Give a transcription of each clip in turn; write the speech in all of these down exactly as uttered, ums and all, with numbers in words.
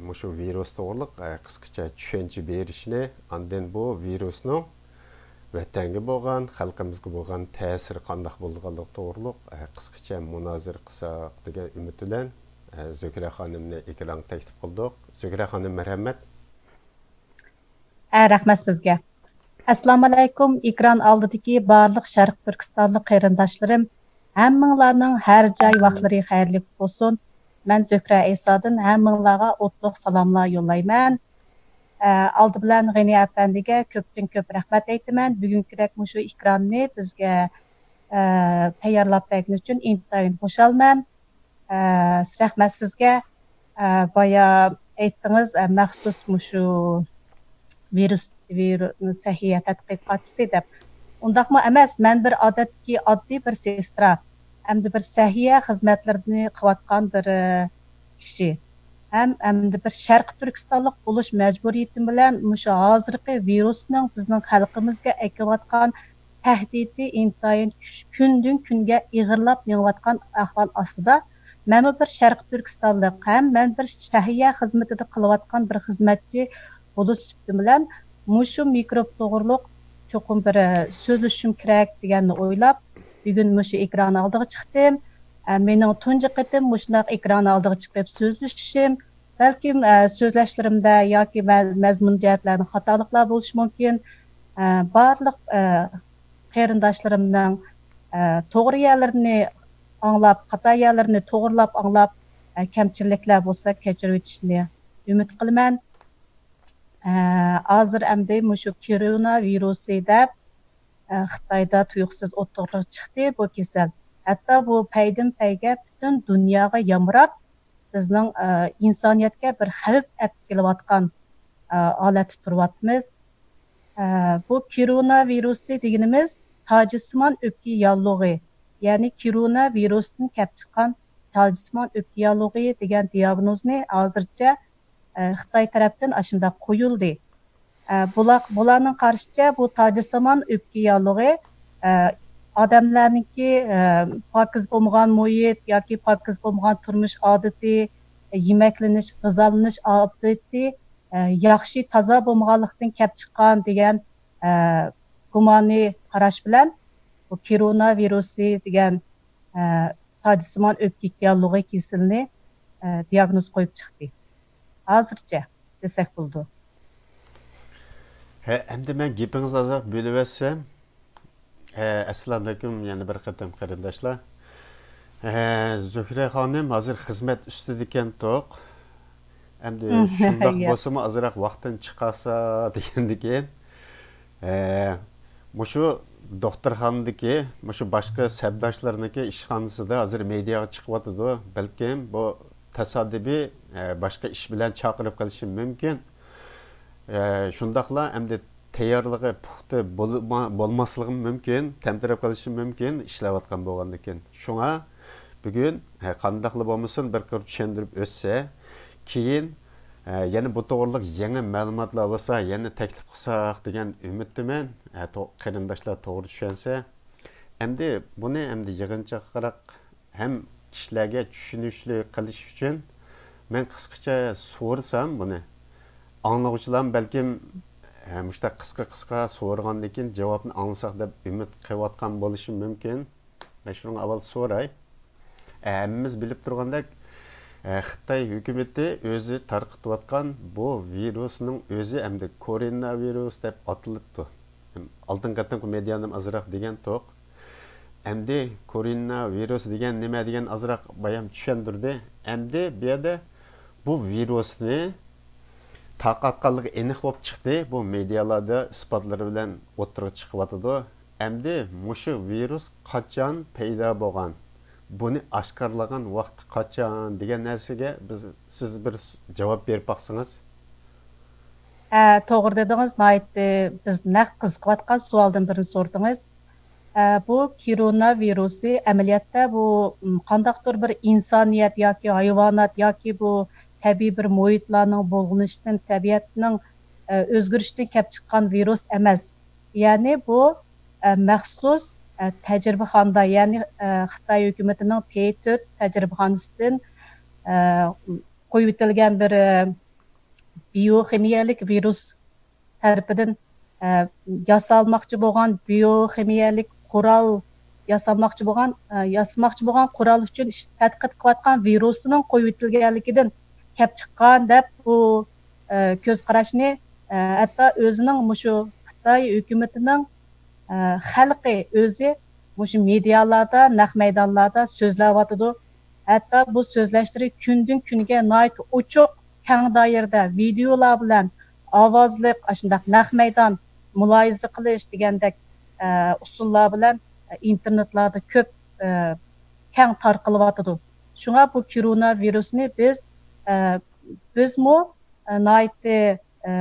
مۇشۇ ۋىرۇس توغرۇلۇق، ئە، قىسقىچە چۈشەنچە بېرىشنى، ئاندىن بۇ ۋىرۇسنىڭ ۋەتەنگە بولغان، خەلقىمىزگە بولغان تەسىرى قانداق بولىدىغانلىقى توغرۇلۇق، ئە، قىسقىچە مۇنازىرە قىلساق دېگەن ئۈمىد بىلەن، ئە، زۆھرە خانىمنى ئېكرانغا تەكلىپ قىلدۇق. زۆھرە خانىم، مەرھەمەت. ھە، رەھمەت سىزگە. ئەسسالامۇئەلەيكۇم، ئېكران ئالدىدىكى بارلىق شەرقىي تۈركىستانلىق قېرىنداشلىرىم، ھەممىڭلارنىڭ ھەر جاي ۋاقىتلىرى خەيرلىك بولسۇن. مەن زۆھرە ئەيسادىن ھەممىڭلارغا ئوتلۇق سالاملار يوللايمەن. ئە، ئالدى بىلەن غېنى ئەپەندىگە كۆپتىن كۆپ رەھمەت ئېيتىمەن. بۈگۈنكىدەك مۇشۇ ئېكراننى بىزگە، ئە، تەييارلاپ بەرگىنى ئۈچۈن ئىنتايىن خۇشالمەن. ئە، رەھمەت سىزگە. ئە، بايا ئېيتتىڭىز، ئە، مەخسۇس مۇشۇ ۋىرۇس، ۋىرۇ-، سەھىيە تەتقىقاتچىسى دەپ. ئۇنداقمۇ ئەمەس، مەن بىر ئادەتتىكى ئاددىي بىر سېسترا، ئەمدى بىر سەھىيە خىزمەتلىرىنى قىلىۋاتقان بىر، ئە، كىشى. ھەم ئەمدى بىر شەرقىي تۈركىستانلىق بولۇش مەجبۇرىيىتىم بىلەن مۇشۇ ھازىرقى ۋىرۇسنىڭ بىزنىڭ خەلقىمىزگە ئەكېلىۋاتقان تەھدىتى ئىنتايىن كۈچ-، كۈندىن كۈنگە ئېغىرلاپ مېڭىۋاتقان ئەھۋال ئاستىدا، مەنمۇ بىر شەرقىي تۈركىستانلىق ھەم مەن بىر سەھىيە خىزمىتىدە قىلىۋاتقان بىر خىزمەتچى بولۇش سۈپىتىم بىلەن مۇشۇ مىكروب توغرۇلۇق چوقۇم بىر، ئە، سۆزلىشىشىم كېرەك دېگەننى ئويلاپ، بۈگۈن مۇشۇ ئېكران ئالدىغا چىقتىم. ئە، مېنىڭ تۇنجى قېتىم مۇشۇنداق ئېكران ئالدىغا چىقىپ سۆزلىشىشىم، بەلكىم، ئە، سۆزلەشلىرىمدە ياكى مە-، مەزمۇن جەھەتلەردە خاتالىقلار بولۇشى مۇمكىن. ئە، بارلىق، ئە، قېرىنداشلىرىمنىڭ، ئە، توغرا يەرلىرىنى ئاڭلاپ، خاتا يەرلىرىنى توغرىلاپ ئاڭلاپ، ئە، كەمچىلىكلەر بولسا كەچۈرۈۋېتىشىنى ئۈمىد قىلىمەن. ئە، ھازىر ئەمدى مۇشۇ كورونا ۋىرۇسى دەپ، ئە، خىتايدا تۇيۇقسىز ئوتتۇرىغا چىقتى بۇ كېسەل. ھەتتا بۇ پەيدىن پەيگە پۈتۈن دۇنياغا يامراپ، بىزنىڭ، ئە، ئىنسانىيەتكە بىر خەۋپ ئەپ كېلىۋاتقان، ئە، ھالەتتە تۇرۇۋاتىمىز. ئە، بۇ كورونا ۋىرۇسى دېگىنىمىز تاجسىمان ئۆپكە ياللۇغى، يەنى كورونا ۋىرۇستىن كەپ چىققان تاجسىمان ئۆپكە ياللۇغى دېگەن دىياگنوزنى ھازىرچە، ئە، خىتاي تەرەپتىن ئاشۇنداق قويۇلدى. ئە، بۇلار، بۇلارنىڭ قارىشىچە، بۇ تاجسىمان ئۆپكە ياللۇغى، ئە، ئادەملەرنىڭكى، ئە، پاكىز بولمىغان مۇھىت ياكى پاكىز بولمىغان تۇرمۇش ئادىتى، يېمەكلىنىش، غىزالىنىش ئادىتى، ئە، ياخشى، تازا بولمىغانلىقتىن كەپ چىققان دېگەن، ئە، گۇمانىي قاراش بىلەن بۇ كورونا ۋىرۇسى دېگەن، ئە، تاجسىمان ئۆپكە ياللۇغى كېسىلىنى، ئە، دىياگنوز قويۇپ چىقتى. ھازىرچە دېسەك بولىدۇ. ھە، ئەمدى مەن گېپىڭىزنى ئازراق بۆلۈۋەتسەم. ھە، ئەسسالامۇئەلەيكۇم، يەنە بىر قېتىم قېرىنداشلار. ھە، زۆھرە خانىم ھازىر خىزمەت ئۈستىدىكەنتۇق. ئەمدى شۇنداق بولسىمۇ ئازراق ۋاقتىنى چىقارسا دېگەندىكىن، ئە، مۇشۇ دوختۇرخانىدىكى، مۇشۇ باشقا سەپداشلىرىنىڭكى ئىشخانىسىدا ھازىر مېدىياغا چىقىۋاتىدۇ. بەلكىم بۇ تاسادىپىي، ئە، باشقا ئىش بىلەن چاقىرىپ قېلىشى مۇمكىن. ئە، شۇنداقلا ئەمدى تەييارلىقى پۇختا بولما-، بولماسلىقى مۇمكىن، تەمتىرەپ قېلىشى مۇمكىن ئىشلەۋاتقان بولغاندىكىن. شۇڭا بۈگۈن، ھە، قانداقلا بولمىسۇن، بىر قۇر چۈشەندۈرۈپ ئۆتسە، كېيىن، ھە، يەنە بۇ توغرىلىق يېڭى مەلۇماتلار بولسا، يەنە تەكلىپ قىلساق دېگەن ئۈمىدتىمەن. ھە، تو-، قېرىنداشلار توغرا چۈشەنسە. ئەمدى بۇنى ئەمدى يىغىنچاقراق ھەم كىشىلەرگە چۈشىنىشلىك قىلىش ئۈچۈن مەن قىسقىچە سورىسام بۇنى، ئاڭلىغۇچىلارمۇ بەلكىم، ھە، مۇشۇنداق قىسقا-قىسقا سورىغاندىن كېيىن جاۋابنى ئاڭلىساق دەپ ئۈمىد قىلىۋاتقان بولۇشى مۇمكىن. مەن شۇنىڭغا ئاۋۋال سوراي. ھەممىمىز بىلىپ تۇرغاندەك، خىتاي ھۆكۈمىتى ئۆزى تارقىتىۋاتقان بۇ ۋىرۇسنىڭ ئۆزى ئەمدى كوروناۋىرۇس دەپ ئاتىلىپتۇ. ئالدىنقى قېتىمقى مېدىيادىمۇ ئازراق دېگەنتۇق. ئەمدى كوروناۋىرۇس دېگەن نېمە دېگەن ئازراق بايام چۈشەندۈردى. ئەمدى بۇ يەردە بۇ ۋىرۇسنى تارقاتقانلىقى ئېنىق بولۇپ چىقتى. بۇ مېدىيالاردا ئىسپاتلىرى بىلەن ئوتتۇرىغا چىقىۋاتىدۇ. ئەمدى مۇشۇ ۋىرۇس قاچان پەيدا بولغان، بۇنى ئاشكارىلىغان ۋاقتى قاچان دېگەن نەرسىگە بىز، سىز بىر جاۋاب بېرىپ باقسىڭىز. ھە، توغرا دېدىڭىز، ناھايىتى بىز نەق قىزىقىۋاتقان سوئالدىن بىرنى سورىدىڭىز. ئە، بۇ كورونا ۋىرۇسى ئەمەلىيەتتە بۇ، م، قانداقتۇر بىر ئىنسانىيەت ياكى ھايۋانات ياكى بۇ تەبىئىي بىر مۇھىتلارنىڭ بۇلغىنىشىدىن، تەبىئەتنىڭ، ئە، ئۆزگىرىشىدىن كەپ چىققان ۋىرۇس ئەمەس. يەنى بۇ، ئە، مەخسۇس، ئە، تەجرىبىخانىدا، يەنى، ئە، خىتاي ھۆكۈمىتىنىڭ پې تۆت تەجرىبىخانىسىدىن، ئە، قويۇۋېتىلگەن بىر، ئە، بىيوخىمىيەلىك ۋىرۇس تەرىپىدىن، ئە، ياسالماقچى بولغان بىيوخىمىيەلىك قورال، ياسالماقچى بولغان، ئە، ياسىماقچى بولغان قورال ئۈچۈن ئىش-، تەتقىق قىلىۋاتقان ۋىرۇسىنىڭ قويۇۋېتىلگەنلىكىدىن كەپ چىققان دەپ بۇ، ئە، كۆز قاراشنى، ئە، ھەتتا ئۆزىنىڭ مۇشۇ خىتاي ھۆكۈمىتىنىڭ، ئە، خەلقى ئۆزى مۇشۇ مېدىيالاردا، نەق مەيدانلاردا سۆزلەۋاتىدۇ. ھەتتا بۇ سۆزلەشلىرى كۈندىن كۈنگە ناھايىتى ئوچۇق، كەڭ دائىرىدە ۋىدېئولار بىلەن ئاۋازلىق، ئاشۇنداق نەق مەيدان مۇلاھىزە قىلىش دېگەندەك، ئە، ئۇسۇللار بىلەن، ئە، ئىنتېرنېتلاردا كۆپ، ئە، كەڭ تارقىلىۋاتىدۇ. شۇڭا بۇ كورونا ۋىرۇسنى بىز، ئە، بىزمۇ، ئە، ناھايىتى، ئە،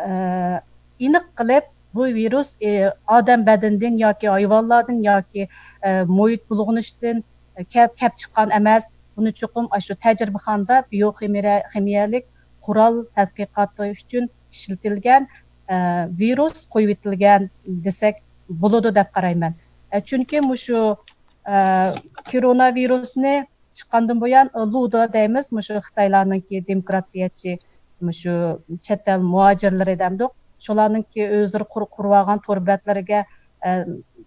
ئە، ئېنىق قىلىپ، بۇ ۋىرۇس، ئى، ئادەم بەدىنىدىن ياكى ھايۋانلاردىن ياكى، ئە، مۇھىت بۇلغىنىشتىن، ئە، كەپ، كەپ چىققان ئەمەس. بۇنى چوقۇم ئاشۇ تەجرىبىخانىدا بىيوخىمىيە-، خىمىيەلىك قورال تەتقىقاتى ئۈچۈن ئىشلىتىلگەن، ئە، ۋىرۇس قويۇۋېتىلگەن دېسەك بولىدۇ دەپ قارايمەن. ئە، چۈنكى مۇشۇ، ئە، كورونا ۋىرۇسنى چىققاندىن بۇيان، ئۇ، لۇدا دەيمىز، مۇشۇ خىتايلارنىڭكى دېموكراتىيەچى، مۇشۇ چەت ئەل مۇھاجىرلىرى دەمدۇق. شۇلارنىڭكى ئۆزلىرى قۇر-، قۇرۇۋالغان تور بەتلىرىگە، ئە،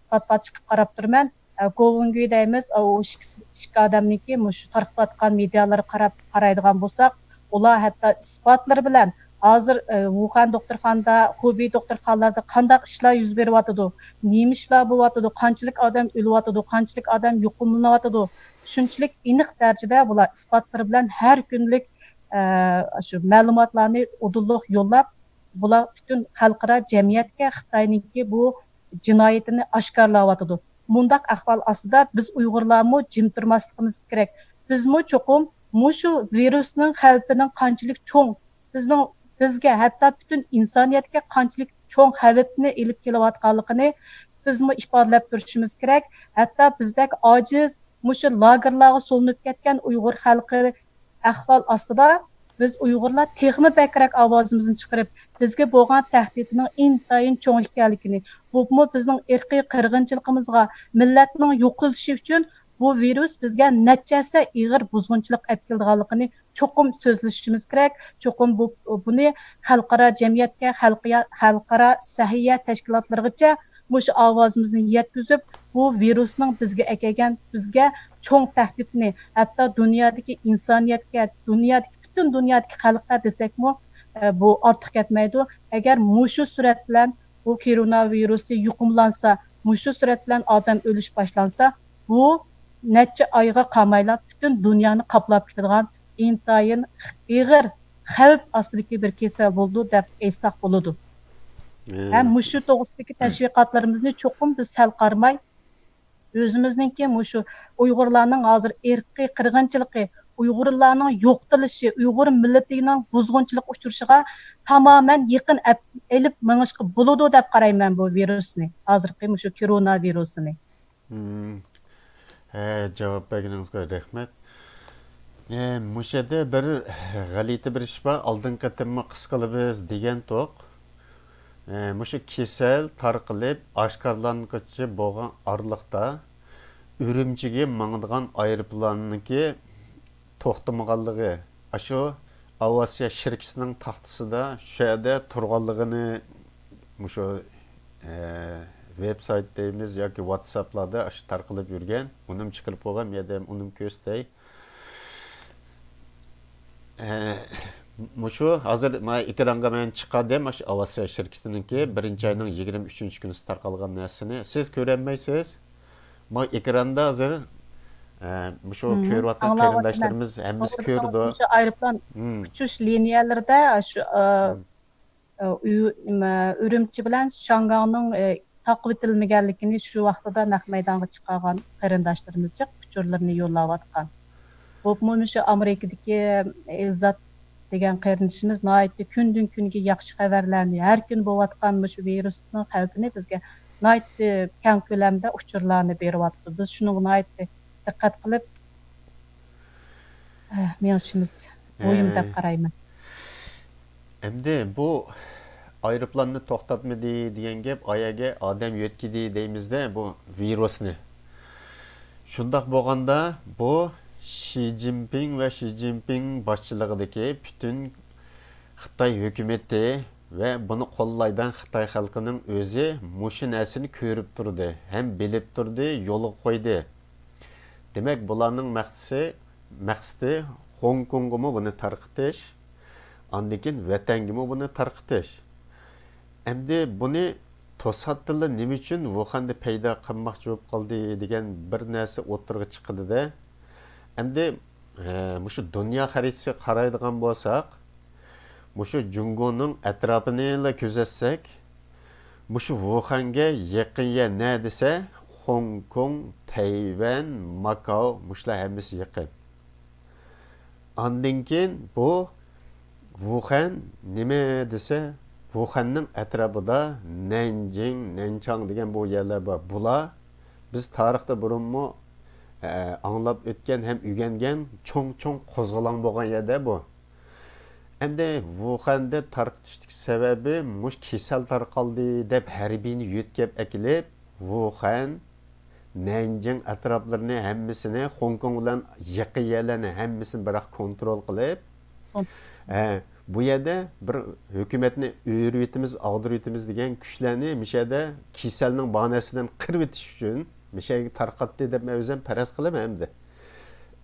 پات-پات چىقىپ قاراپ تۇرىمەن. ئە، گوۋۇڭگۈي دەيمىز، ئۇ ئىككى، ئىككى ئادەمنىڭكى مۇشۇ تارقىتىۋاتقان مېدىيالىرىغا قاراپ، قارايدىغان بولساق، ئۇلار ھەتتا ئىسپاتلىرى بىلەن ھازىر، ئە، ۋۇخەن دوختۇرخانىدا، خۇبېي دوختۇرخانىلاردا قانداق ئىشلار يۈز بېرىۋاتىدۇ، نېمە ئىشلار بولۇۋاتىدۇ، قانچىلىك ئادەم ئۆلۈۋاتىدۇ، قانچىلىك ئادەم يۇقۇملىنىۋاتىدۇ، شۇنچىلىك ئېنىق دەرىجىدە بۇلار ئىسپاتلىرى بىلەن ھەر كۈنلۈك، ئە، شۇ مەلۇماتلارنى ئۇدۇللۇق يوللاپ، بۇلار پۈتۈن خەلقئارا جەمئىيەتكە خىتاينىڭكى بۇ جىنايىتىنى ئاشكارىلاۋاتىدۇ. مۇنداق ئەھۋال ئاستىدا بىز ئۇيغۇرلارمۇ جىم تۇرماسلىقىمىز كېرەك. بىزمۇ چوقۇم مۇشۇ ۋىرۇسنىڭ خەۋپىنىڭ قانچىلىك چوڭ، بىزنىڭ، بىزگە، ھەتتا پۈتۈن ئىنسانىيەتكە قانچىلىك چوڭ خەۋپنى ئېلىپ كېلىۋاتقانلىقىنى بىزمۇ ئىپادىلەپ تۇرۇشىمىز كېرەك. ھەتتا بىزدەك ئاجىز، مۇشۇ لاگېرلارغا سولىنىپ كەتكەن ئۇيغۇر خەلقى ئەھۋال ئاستىدا، بىز ئۇيغۇرلار تېخىمۇ بەكرەك ئاۋازىمىزنى چىقىرىپ، بىزگە بولغان تەھدىتنىڭ ئىنتايىن چوڭ ئىكەنلىكىنى، بولۇپمۇ بىزنىڭ ئىرقىي قىرغىنچىلىقىمىزغا، مىللەتنىڭ يوقىلىشى ئۈچۈن بۇ ۋىرۇس بىزگە نەچچە ھەسسە ئېغىر بۇزغۇنچىلىق ئەپ كېلىدىغانلىقىنى چوقۇم سۆزلىشىمىز كېرەك. چوقۇم بۇ، بۇنى خەلقئارا جەمئىيەتكە، خەلقىيە-، خەلقئارا سەھىيە تەشكىلاتلىرىغىچە مۇشۇ ئاۋازىمىزنى يەتكۈزۈپ، بۇ ۋىرۇسنىڭ بىزگە ئەكەلگەن، بىزگە چوڭ تەھدىتنى، ھەتتا دۇنيادىكى ئىنسانىيەتكە، دۇنيادىكى، پۈتۈن دۇنيادىكى خەلققە دېسەكمۇ، ئە، بۇ ئارتۇق كەتمەيدۇ. ئەگەر مۇشۇ سۈرئەت بىلەن بۇ كورونا ۋىرۇسى يۇقۇملانسا، مۇشۇ سۈرئەت بىلەن ئادەم ئۆلۈش باشلانسا، بۇ نەچچە ئايغا قالمايلا پۈتۈن دۇنيانى قاپلاپ كېتىدىغان ئىنتايىن ئېغىر خەۋپ ئاستىدىكى بىر كېسەل بولىدۇ دەپ ئېيتساق بولىدۇ. ھەم مۇشۇ توغرىسىدىكى تەشۋىقاتلىرىمىزنى چوقۇم بىز سەل قارىماي، ئۆزىمىزنىڭكى مۇشۇ ئۇيغۇرلارنىڭ ھازىر ئىرقىي قىرغىنچىلىقى، ئۇيغۇرلارنىڭ يوقىتىلىشى، ئۇيغۇر مىللىتىنىڭ بۇزغۇنچىلىققا ئۇچرىشىغا تامامەن يېقىن ئەپ-، ئېلىپ مېڭىشقا بولىدۇ دەپ قارايمەن بۇ ۋىرۇسنى، ھازىرقى مۇشۇ كورونا ۋىرۇسىنى. مم. ھە، جاۋاب بەرگىنىڭىزگە رەھمەت. ئە، مۇشۇ يەردە بىر غەلىتە بىر ئىش بار، ئالدىنقى قېتىممۇ قىس قىلىمىز دېگەنتۇق. ئە، مۇشۇ كېسەل تارقىلىپ ئاشكارىلانغۇچە بولغان ئارىلىقتا ئۈرۈمچىگە ماڭىدىغان ئايروپىلاننىڭكى توختىمىغانلىقى، ئاشۇ ئاۋىئاتسىيە شىركىتىنىڭ تاختىسىدا شۇ يەردە تۇرغانلىقىنى مۇشۇ، ئە، ۋېبسايت دەيمىز ياكى ۋاتساپلاردا ئاشۇ تارقىلىپ يۈرگەن. ئۇنىمۇ چىقىرىپ قويغان، مەن يەردە ئۇنىمۇ كۆرسىتەي. ئە، مۇشۇ ھازىر مانا ئېكرانغا مەن چىقاردىم، ئاشۇ ئاۋىئاتسىيە شىركىتىنىڭكى بىرىنچى ئاينىڭ يىگىرمە ئۈچىنچى كۈنى تارقالغان نەرسىنى. سىز كۆرەلمەيسىز. مانا ئېكراندا ھازىر، ئە، مۇشۇ مم. كۆرۈۋاتقان ئاڭلاۋاتىمەن. قېرىنداشلىرىمىز ھەممىسى توغرا، كۆرىدۇ. مۇشۇ ئايروپىلان مم. ئۇچۇش لىنىيەلىرىدە شۇ، ئە، مم. ئە، ئۈ-، نېمە، ئۈرۈمچى بىلەن شياڭگاڭنىڭ، ئە، تاقىۋېتىلمىگەنلىكىنى شۇ ۋاقتىدا نەق مەيدانغا چىقارغان قېرىنداشلىرىمىز جىق ئۇچۇرلىرىنى يوللاۋاتقان. بولۇپمۇ مۇشۇ ئامېرىكىدىكى ئېلزات دېگەن قېرىندىشىمىز ناھايىتى كۈندىن كۈنگە ياخشى خەۋەرلەرنى، ھەر كۈنى بولۇۋاتقان مۇشۇ ۋىرۇسنىڭ خەۋپىنى بىزگە ناھايىتى كەڭ كۆلەمدە ئۇچۇرلارنى بېرىۋاتىدۇ. بىز شۇنىڭغا ناھايىتى دىققەت قىلىپ، ئە، مېڭىشىمىز مۇھىم دەپ قارايمەن. ئەمدى بۇ ئايروپىلاننى توختاتمىدى دېگەن گەپ، ئايەگە ئادەم يۆتكىدى دەيمىزدە، بۇ ۋىرۇسنى. شۇنداق بولغاندا، بۇ شى جىنپىڭ ۋە شى جىنپىڭ باشچىلىقىدىكى پۈتۈن خىتاي ھۆكۈمىتى ۋە بۇنى قوللايدىغان خىتاي خەلقىنىڭ ئۆزى مۇشۇ نەرسىنى كۆرۈپ تۇردى ھەم بىلىپ تۇردى، يولغا قويدى. دېمەك، بۇلارنىڭ مەقسىتى، مەقسىتى خوڭكوڭغىمۇ بۇنى تارقىتىش، ئاندىن كېيىن ۋەتەنگىمۇ بۇنى تارقىتىش. ئەمدى بۇنى توساتتىنلا نېمە ئۈچۈن ۋۇخەندە پەيدا قىلماقچى بولۇپ قالدى دېگەن بىر نەرسە ئوتتۇرىغا چىقىدىدە. ئەمدى، ئە، مۇشۇ دۇنيا خەرىتىسىگە قارايدىغان بولساق، مۇشۇ جۇڭگونىڭ ئەتراپىنىلا كۆزەتسەك، مۇشۇ ۋۇخەنگە يېقىن يەر نە دېسە، خوڭكوڭ، تەيۋەن، ماكاۋ، مۇشۇلار ھەممىسى يېقىن. ئاندىن كېيىن بۇ ۋۇخەن نېمە دېسە، ۋۇخەننىڭ ئەتراپىدا نەنجىڭ، نەنچاڭ دېگەن بۇ يەرلەر بار. بۇلار بىز تارىختا بۇرۇنمۇ، ئە، ئاڭلاپ ئۆتكەن ھەم ئۆگەنگەن چوڭ-چوڭ قوزغىلاڭ بولغان يەردە بۇ. ئەمدى ۋۇخەندە تارقىتىشتىكى سەۋەبى مۇشۇ كېسەل تارقالدى دەپ ھەربىينى يۆتكەپ ئەكېلىپ، ۋۇخەن، نەنجىڭ ئەتراپلىرىنى ھەممىسىنى، خوڭكوڭ بىلەن يېقىن يەرلەرنى ھەممىسىنى بىراق كونترول قىلىپ، ھە، بۇ يەردە بىر ھۆكۈمەتنى ئۆرۈۋېتىمىز، ئاغدۇرۇۋېتىمىز دېگەن كۈچلەرنى مۇشۇ يەردە كېسەلنىڭ باناسىدىن قىرىۋېتىش ئۈچۈن مۇشۇ يەرگە تارقاتتى دەپ مەن ئۆزۈم پەرەز قىلىمەن ئەمدى.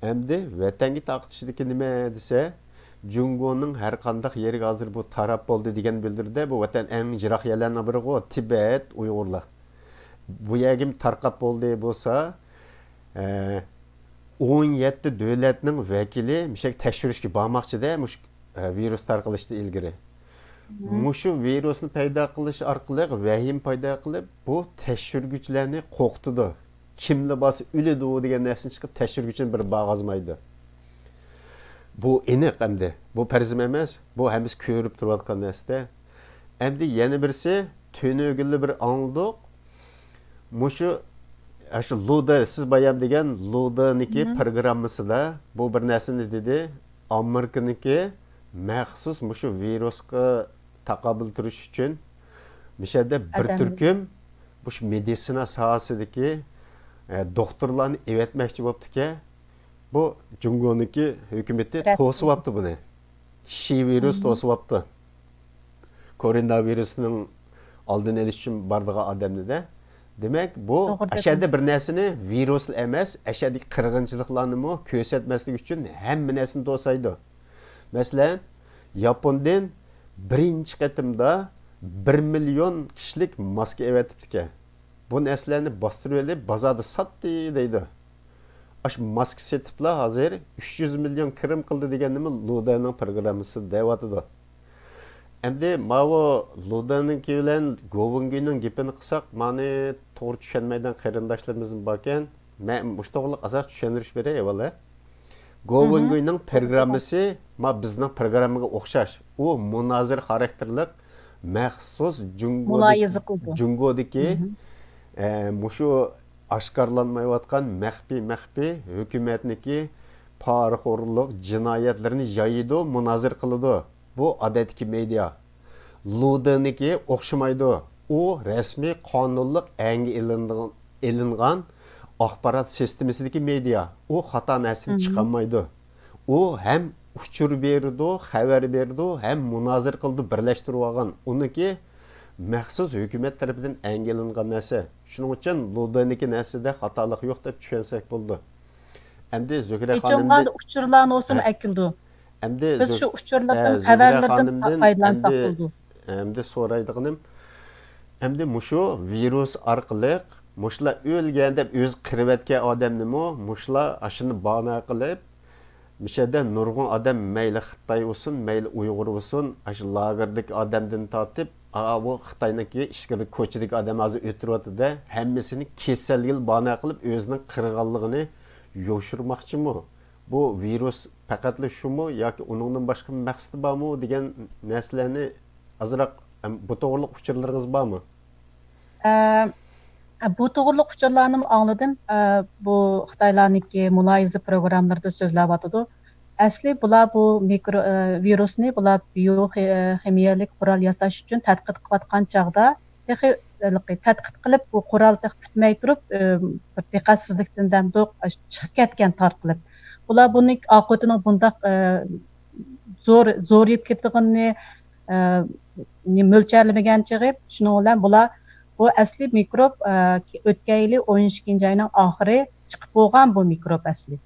ئەمدى ۋەتەنگە تارقىتىشتىكى نېمە دېسە، جۇڭگونىڭ ھەر قانداق يېرىگە ھازىر بۇ تاراپ بولدى دېگەن بىلدۈردى. بۇ ۋەتەن ئەڭ يىراق يەرلەرنىڭ بىرىغۇ، تىبەت، ئۇيغۇرلار. بۇ يەرگىمۇ تارقاپ بولدى بولسا، ئە، ئون يەتتە دۆلەتنىڭ ۋەكىلى مۇشۇ يەرگە تەكشۈرۈشكە بارماقچىدە، مۇشۇ، ئە، ۋىرۇس تارقىلىشتىن ئىلگىرى. مۇشۇ ۋىرۇسنى پەيدا قىلىش ئارقىلىق، ۋەھىمە پەيدا قىلىپ، بۇ تەكشۈرگۈچىلەرنى قورقۇتىدۇ. كىملا بارسا ئۆلىدۇ دېگەن نەرسىنى چىقىپ تەكشۈرگۈچىنى بىر بارغۇزمايدۇ. بۇ ئېنىق ئەمدى. بۇ پەرىزىم ئەمەس. بۇ ھەممىسى كۆرۈپ تۇرۇۋاتقان نەرسىدە. ئەمدى يەنە بىرسى، تۈنۈگۈنلا بىر ئاڭلىدۇق. مۇشۇ، ئاشۇ لۇدا، سىز بايام دېگەن لۇدانىڭكى پروگراممىسىدا بۇ بىر نەرسىنى دېدى. ئامېرىكىنىڭكى مەخسۇس مۇشۇ ۋىرۇسقا تاقابىل تۇرۇش ئۈچۈن مۇشۇ يەردە بىر تۈركۈم مۇشۇ مېدىتسىنا ساھەسىدىكى، ئە، دوختۇرلارنى ئەۋەتمەكچى بوپتىكەن. بۇ جۇڭگونىڭكى ھۆكۈمىتى توسۇۋاپتۇ بۇنى. شى ۋىرۇس توسۇۋاپتۇ. كوروناۋىرۇسنىڭ ئالدىنى ئېلىش ئۈچۈن بارىدىغان ئادەمنى-دە. دېمەك، بۇ ئەشەدە بىر نەرسىنى، ۋىرۇسلا ئەمەس، ئەشەدىكى قىرغىنچىلىقلارنىمۇ كۆرسەتمەسلىك ئۈچۈن ھەممە نەرسىنى توسايدۇ. مەسىلەن، ياپوندىن بىرىنچى قېتىمدا بىر مىليون كىشىلىك ماسكا ئەۋەتىپتىكەن. بۇ نەرسىلەرنى باستۇرۇۋېلىپ، بازاردا ساتتى دەيدۇ. ئاشۇ ماسكا سېتىپلا ھازىر ئۈچ يۈز مىليون كىرىم قىلدى دېگەننىمۇ لۇدەنىڭ پروگراممىسى دەۋاتىدۇ. ئەمدى ماۋۇ لۇدەننىڭكى بىلەن گوۋېنگۈينىڭ گېپىنى قىلساق، مانى توغرا چۈشەنمەيدىغان قېرىنداشلىرىمىزمۇ باركەن. مەن مۇشۇ توغرىلىق ئازراق چۈشەندۈرۈش بېرەي ئەۋۋەل. گوۋېنگۈينىڭ پروگراممىسى ما بىزنىڭ پروگراممىغا ئوخشاش. ئۇ مۇنازىرە خاراكتېرلىق مەخسۇس جۇڭگودىكى، مۇلاھىزە قىلىدۇ. جۇڭگودىكى، ئە، مۇشۇ ئاشكارىلانمايۋاتقان مەخپىي، مەخپىي ھۆكۈمەتنىكى پارىخورلۇق جىنايەتلىرىنى يايىدۇ، مۇنازىرە قىلىدۇ. بۇ ئادەتتىكى مېدىيا. لۇدىنىكى ئوخشىمايدۇ. ئۇ رەسمىي قانۇنلۇق ئەڭگە ئېلىنغان، ئېلىنغان ئاخبارات سىستېمىسىدىكى مېدىيا. ئۇ خاتا نەرسىنى چىقارمايدۇ. ئۇ ھەم ئۇچۇر بېرىدۇ، خەۋەر بېرىدۇ، ھەم مۇنازىرە قىلىدۇ، بىرلەشتۈرۈۋالغان. ئۇنىڭكى مەخسۇس ھۆكۈمەت تەرىپىدىن ئەڭگە ئېلىنغان نەرسە. شۇنىڭ ئۈچۈن لۇدىنىكى نەرسىدە خاتالىق يوق دەپ چۈشەنسەك بولىدۇ. ئەمدى زۆھرە خانىمدىن ئۇچۇرلارنى بولسۇن ئەكېلىدۇ. ئەمدى بىز شۇ ئۇچۇرلاردىن، خەۋەرلەردىن پايدىلانساق بولىدۇ. ئەمدى سورايدىغىنىم، ئەمدى مۇشۇ ۋىرۇس ئارقىلىق مۇشۇلار ئۆلگەن دەپ ئۆزى قىرىۋەتكەن ئادەمنىمۇ مۇشۇلار ئاشۇنى بانا قىلىپ، مۇشۇ يەردە نۇرغۇن ئادەم، مەيلى خىتاي بولسۇن، مەيلى ئۇيغۇر بولسۇن، ئاشۇ لاگېردىكى ئادەمدىن تارتىپ، ئا، بۇ خىتاينىڭكى ئىچكىرىدە، كوچىدىكى ئادەم ھازىر ئۆتۈرۈۋاتىدۇ-دە، ھەممىسىنى كېسەلگە بانا قىلىپ ئۆزىنىڭ قىرغانلىقىنى يوشۇرماقچىمۇ؟ بۇ ۋىرۇس پەقەتلا شۇمۇ ياكى ئۇنىڭدىن باشقا مەقسىتى بارمۇ دېگەن نەرسىلەرنى ئازراق، ئەم، بۇ توغرىلىق ئۇچۇرلىرىڭىز بارمۇ؟ ئە، بۇ توغرىلىق ئۇچۇرلارنىمۇ ئاڭلىدىم. ئە، بۇ خىتايلارنىڭكى مۇلاھىزە پروگراممىلىرىدا سۆزلەۋاتىدۇ. ئەسلى بۇلار بۇ مىكرو، ئە، ۋىرۇسنى بۇلار بىيو خىمىيەلىك قورال ياساش ئۈچۈن تەتقىق قىلىۋاتقان چاغدا، تېخى ھېلىقى تەتقىق قىلىپ، بۇ قورال تېخى پۈتمەي تۇرۇپ، ئە، بىر دىققەتسىزلىكتىن دەمدۇق، ئاشۇ چىقىپ كەتكەن تارقىلىپ. بۇلار بۇنىڭ ئاقىۋىتىنىڭ بۇنداق، ئە، زور، زورىيىپ كېتىدىغىنىنى، ئە، مۆلچەرلىمىگەن چېغى، شۇنىڭ بىلەن بۇلار، بۇ ئەسلى مىكروب، ئە، ئۆتكەن يىلى ئون ئىككىنچى ئاينىڭ ئاخىرى چىقىپ بولغان بۇ مىكروب ئەسلى.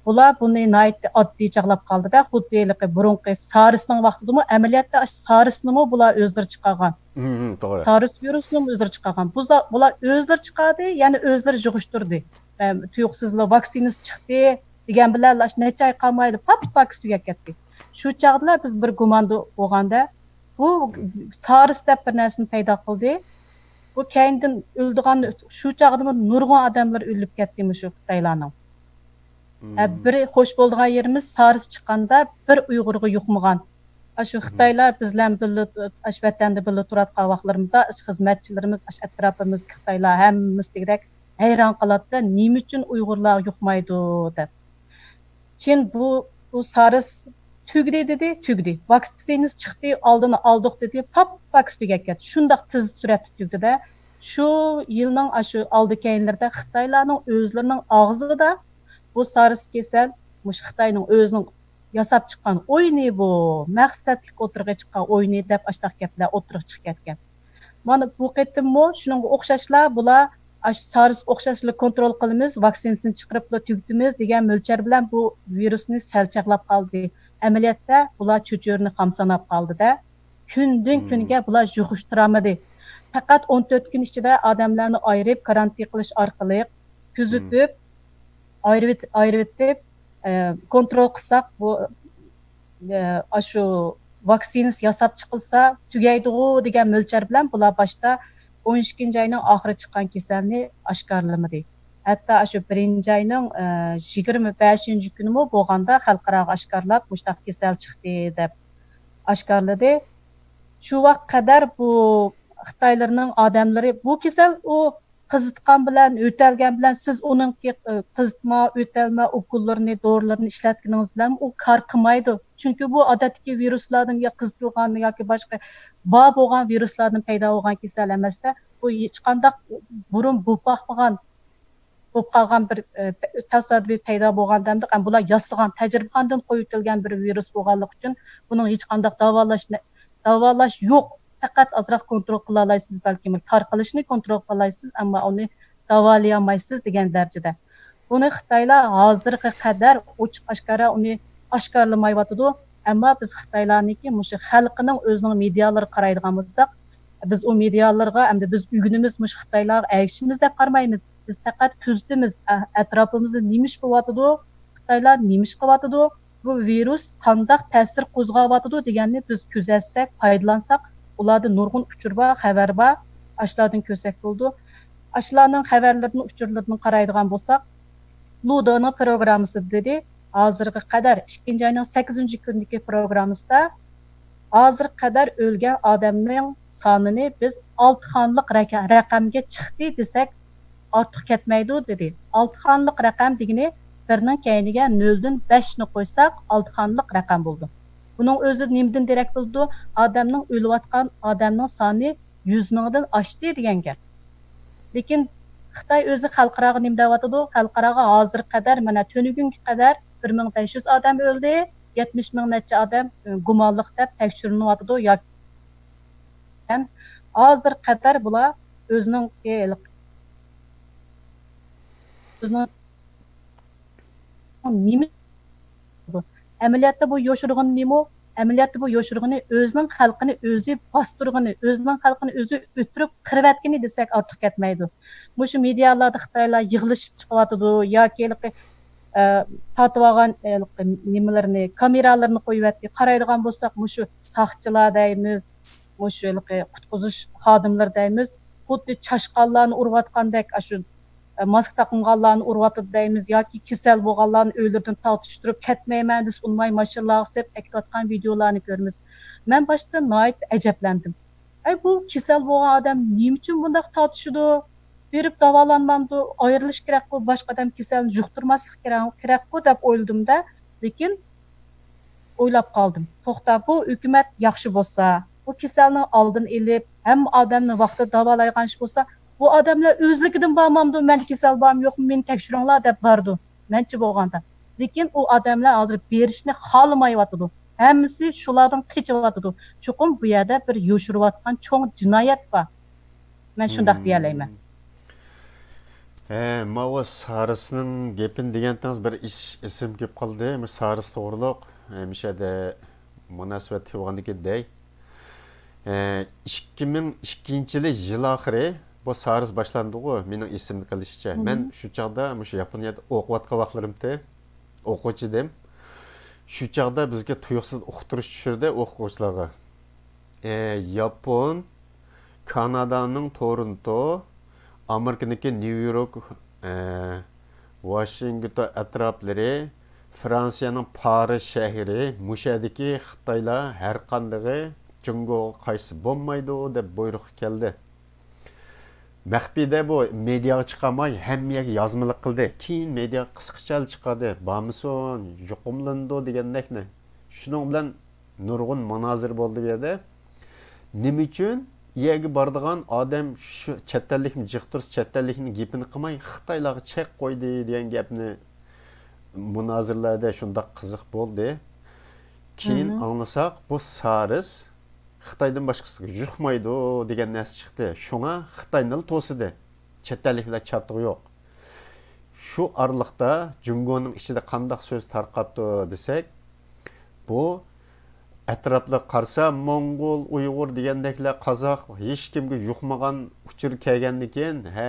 بۇلار بۇنى ناھايىتى ئاددىي چاغلاپ قالدى-دە، خۇددى ھېلىقى بۇرۇنقى سارسنىڭ ۋاقتىدىمۇ، ئەمەلىيەتتە ئاشۇ سارسنىمۇ بۇلار ئۆزلىرى چىقارغان. مم، توغرا. سارس ۋىرۇسنىمۇ ئۆزلىرى چىقارغان. بۇزا-، بۇلار ئۆزلىرى چىقاردى، يەنە ئۆزلىرى يىغىشتۇردى. ئە، تۇيۇقسىزلا ۋاكسىنىسى چىقتى دېگەن بىلەن، ئاشۇ نەچچە ئاي قالمايلا پاپ-پاكىز تۈگەپ كەتتى. شۇ چاغدىلا بىز بىر گۇماندا بولغاندا، بۇ سارس دەپ بىر نەرسىنى پەيدا قىلدى. بۇ كەينىدىن ئۆلىدىغان، شۇ چاغدىمۇ نۇرغۇن ئادەملەر ئۆلۈپ كەتتى مۇشۇ خىتايلارنىڭ. ھە، بىر خوش بولىدىغان يېرىمىز، سارس چىققاندا بىر ئۇيغۇرغا يۇقمىغان. ئاشۇ خىتايلار بىز بىلەن بىللە، ئاشۇ ۋەتەندە بىللە تۇرۇۋاتقان ۋاقىتلىرىمىزدا، ئاشۇ خىزمەتچىلىرىمىز، ئاشۇ ئەتراپىمىزدىكى خىتايلار ھەممىمىز دېگۈدەك ھەيران قالاتتى، نېمە ئۈچۈن ئۇيغۇرلارغا يۇقمايدۇ دەپ. كېيىن بۇ، بۇ سارس تۈگىدى دېدى، تۈگىدى. ۋاكسىنىسى چىقتى، ئالدىنى ئالدۇق دېدى، پاپ-پاكىز تۈگەپ كەتتى. شۇنداق تېز سۈرئەتتە تۈگىدى-دە، شۇ يىلنىڭ ئاشۇ ئالدى كەينىلىرىدە خىتايلارنىڭ ئۆزلىرىنىڭ ئاغزىدا بۇ سارس كېسەل، مۇشۇ خىتاينىڭ ئۆزىنىڭ ياساپ چىققان ئويۇنى بۇ، مەقسەتلىك ئوتتۇرىغا چىققان ئويۇنى دەپ ئاشۇنداق گەپلەر ئوتتۇرىغا چىقىپ كەتكەن. مانا بۇ قېتىممۇ شۇنىڭغا ئوخشاشلا بۇلار ئاشۇ سارس ئوخشاشلا كونترول قىلىمىز، ۋاكسىنىسىنى چىقىرىپلا تۈگىتىمىز دېگەن مۆلچەر بىلەن بۇ ۋىرۇسنى سەل چاغلاپ قالدى. ئەمەلىيەتتە بۇلار چۆچۈرىنى خام ساناپ قالدى-دە، كۈندىن كۈنگە بۇلار يۇغۇشتۇرالمىدى. پەقەت ئون تۆت كۈن ئىچىدە ئادەملەرنى ئايرىپ، كارانتىن قىلىش ئارقىلىق كۆزىتىپ، ئايرىۋېت-، ئايرىۋېتىپ، ئە، كونترول قىلساق، بۇ، ئە، ئاشۇ ۋاكسىنىسى ياساپ چىقىلسا تۈگەيدىغۇ دېگەن مۆلچەر بىلەن بۇلار باشتا ئون ئىككىنچى ئاينىڭ ئاخىرى چىققان كېسەلنى ئاشكارىلىمىدى. ھەتتا ئاشۇ بىرىنچى ئاينىڭ، ئە، يىگىرمە بەشىنچى كۈنىمۇ بولغاندا خەلقئاراغا ئاشكارىلاپ، مۇشۇنداق كېسەل چىقتى دەپ ئاشكارىلىدى. شۇ ۋاقىت قەدەر بۇ خىتايلىرىنىڭ ئادەملىرى، بۇ كېسەل ئۇ قىزىتقان بىلەن، يۆتەلگەن بىلەن، سىز ئۇنىڭكى، ئى، قىزىتما، يۆتەلمە ئوكۇللىرىنى، دورىلىرىنى ئىشلەتكىنىڭىز بىلەن ئۇ كار قىلمايدۇ. چۈنكى بۇ ئادەتتىكى ۋىرۇسلاردىن يا قىزىتىلغان ياكى باشقا بار بولغان ۋىرۇسلاردىن پەيدا بولغان كېسەل ئەمەستە، بۇ ھېچقانداق بۇرۇن بولۇپ باقمىغان، بولۇپ قالغان بىر، ئى، تاسادىپىي پەيدا بولغان دەمدۇق، ئەمما بۇلار ياسىغان، تەجرىبىخانىدىن قويۇۋېتىلگەن بىر ۋىرۇس بولغانلىقى ئۈچۈن بۇنىڭ ھېچقانداق داۋالاش، داۋالاش يوق. پەقەت ئازراق كونترول قىلالايسىز، بەلكىم تارقىلىشىنى كونترول قىلالايسىز، ئەمما ئۇنى داۋالىيالمايسىز دېگەن دەرىجىدە. بۇنى خىتايلار ھازىرغا قەدەر ئوچۇق ئاشكارا ئۇنى ئاشكارىلىمايۋاتىدۇ. ئەمما بىز خىتايلارنىڭكى مۇشۇ خەلقىنىڭ ئۆزىنىڭ مېدىيالىرىغا قارايدىغان بولساق، بىز ئۇ مېدىيالارغا، ئەمدى بىز ئۆگىنىمىز، مۇشۇ خىتايلارغا ئەگىشىمىز دەپ قارىمايمىز. بىز پەقەت كۆزىتىمىز، ئە-، ئەتراپىمىزدا نېمە ئىش بولۇۋاتىدۇ، خىتايلار نېمە ئىش قىلىۋاتىدۇ، بۇ ۋىرۇس قانداق تەسىر قوزغاۋاتىدۇ دېگەننى بىز كۆزەتسەك، پايدىلانساق، ئۇلاردا نۇرغۇن ئۇچۇر بار، خەۋەر بار. ئاشۇلاردىن كۆرسەك بولىدۇ. ئاشۇلارنىڭ خەۋەرلىرىدىن، ئۇچۇرلىرىدىن قارايدىغان بولساق، لۇدېنىڭ پروگراممىسىدا دېدى، ھازىرغا قەدەر، ئىككىنچى ئاينىڭ سەككىزىنچى كۈنىدىكى پروگراممىسىدا، ھازىرغا قەدەر ئۆلگەن ئادەمنىڭ سانىنى بىز ئالتە خانىلىق رەك-، رەقەمگە چىقتى دېسەك، ئارتۇق كەتمەيدۇ، دېدى. ئالتە خانىلىق رەقەم دېگىنى بىرنىڭ كەينىگە نۆلدىن بەشنى قويساق، ئالتە خانىلىق رەقەم بولىدۇ. بۇنىڭ ئۆزى نېمىدىن دېرەك بولىدۇ؟ ئادەمنىڭ، ئۆلۈۋاتقان ئادەمنىڭ سانى يۈز مىڭدىن ئاشتى دېگەن گەپ. لېكىن خىتاي ئۆزى خەلقئاراغا نېمە دەۋاتىدۇ؟ خەلقئاراغا ھازىرغا قەدەر، مانا، تۈنۈگۈنگە قەدەر بىر مىڭ بەش يۈز ئادەم ئۆلدى، يەتمىش مىڭ نەچچە ئادەم، ئى، گۇمانلىق دەپ تەكشۈرۈلۈۋاتىدۇ ياكى ھازىرغا قەدەر بۇلار ئۆزىنىڭ، ئۆزىنىڭ نېمە، ئەمەلىيەتتە بۇ يوشۇرغىنى نېمە؟ ئەمەلىيەتتە بۇ يوشۇرغىنى ئۆزىنىڭ خەلقىنى ئۆزى باستۇرغىنى، ئۆزىنىڭ خەلقىنى ئۆزى ئۆلتۈرۈپ قىرىۋەتكىنى دېسەك ئارتۇق كەتمەيدۇ. مۇشۇ مېدىيالاردا خىتايلار يىغلىشىپ چىقىۋاتىدۇ ياكى ھېلىقى، ئە، تارتىۋالغان، ھېلىقى نېمىلىرىنى، كامېرالىرىنى قويۇۋەتتى. قارايدىغان بولساق، مۇشۇ ساقچىلار دەيمىز، مۇشۇ ھېلىقى قۇتقۇزۇش خادىملىرى دەيمىز، خۇددى چاشقانلارنى ئۇرۇۋاتقاندەك، ئاشۇ، ئە، ماسكا تاقمىغانلارنى ئۇرۇۋاتىدۇ دەيمىز ياكى كېسەل بولغانلارنى ئۆيلىرىدىن تارتىشتۇرۇپ، كەتمەيمەن دېسە ئۇنىماي ماشىنىلارغا سېلىپ ئەكېتىۋاتقان ۋىدىيولارنى كۆرىمىز. مەن باشتا ناھايىتى ئەجەبلەندىم. ئەي، بۇ كېسەل بولغان ئادەم نېمە ئۈچۈن بۇنداق تارتىشىدۇ؟ بېرىپ داۋالانمامدۇ؟ ئايرىلىش كېرەكقۇ، باشقا ئادەم كېسەلنى يۇقتۇرماسلىق كېرەك-، كېرەكقۇ دەپ ئويلىدىم-دە، لېكىن ئويلاپ قالدىم. توختا، بۇ ھۆكۈمەت ياخشى بولسا، بۇ كېسەلنىڭ ئالدىنى ئېلىپ، ھەممە ئادەمنى ۋاقتىدا داۋالايدىغان ئىش بولسا، بۇ ئادەملەر ئۆزلۈكىدىن بارمامدۇ؟ مەندە كېسەل بارمۇ يوقمۇ؟ مېنى تەكشۈرۈڭلار دەپ بارىدۇ. مەنچە بولغاندا. لېكىن ئۇ ئادەملەر ھازىر بېرىشنى خالىمايۋاتىدۇ. ھەممىسى شۇلاردىن قېچىۋاتىدۇ. چوقۇم بۇ يەردە بىر يوشۇرۇۋاتقان چوڭ جىنايەت بار. مەن شۇنداق دېيەلەيمەن. ھە، ماۋۇ سارسنىڭ گېپىنى دېگەنتىڭىز بىر ئىش ئېسىمگە كېلىپ قالدى. مۇشۇ سارس توغرۇلۇق ھەمىشە دە مۇناسىۋەت تېپىۋالغاندىكىن دەي. ئىككى مىڭ ئىككىنچى يىلى يىل ئاخىرى بۇ سارس باشلاندىغۇ، مېنىڭ ئېسىمدە قېلىشىچە. مەن شۇ چاغدا مۇشۇ ياپونىيەدە ئوقۇۋاتقان ۋاقىتلىرىمتى، ئوقۇغۇچى ئىدىم. شۇ چاغدا بىزگە تۇيۇقسىز ئۇقتۇرۇش چۈشۈردى ئوقۇغۇچىلارغا. ئە، ياپون، كانادانىڭ تورونتو، ئامېرىكىنىڭكى نيۇ يورك، ئە، ۋاشىنگتون ئەتراپلىرى، فرانسىيەنىڭ پارىژ شەھىرى، مۇشۇ يەردىكى خىتايلار ھەرقاندىقى جۇڭگوغا قايتسا بولمايدۇ دەپ بۇيرۇق كەلدى. مەخپىيدە بۇ مېدىياغا چىقارماي، ھەممە يەرگە يازمىلىق قىلدى. كېيىن مېدىياغا قىسقىچە چىقاردى. بارمىسۇن، يۇقۇملىنىدۇ دېگەندەكنى. شۇنىڭ بىلەن نۇرغۇن مۇنازىرە بولدى بۇ يەردە. نېمە ئۈچۈن يەرگە بارىدىغان ئادەم شۇ چەت ئەللىكنى جىق تۇرسا، چەت ئەللىكنىڭ گېپىنى قىلماي، خىتايلارغا چەك قويدى دېگەن گەپنى مۇنازىرىلەردە شۇنداق قىزىق بولدى. كېيىن ئاڭلىساق، بۇ سارس خىتايدىن باشقىسىغا يۇقمايدۇ دېگەن نەرسە چىقتى. شۇڭا خىتاينىلا توسىدى. چەت ئەللىك بىلەن چاتىقى يوق. شۇ ئارىلىقتا جۇڭگونىڭ ئىچىدە قانداق سۆز تارقاپتۇ دېسەك، بۇ ئەتراپلىق قارىسا، موڭغۇل، ئۇيغۇر دېگەندەكلەر، قازاق، ھېچكىمگە يۇقمىغان ئۇچۇر كەلگەندىكىن، ھە،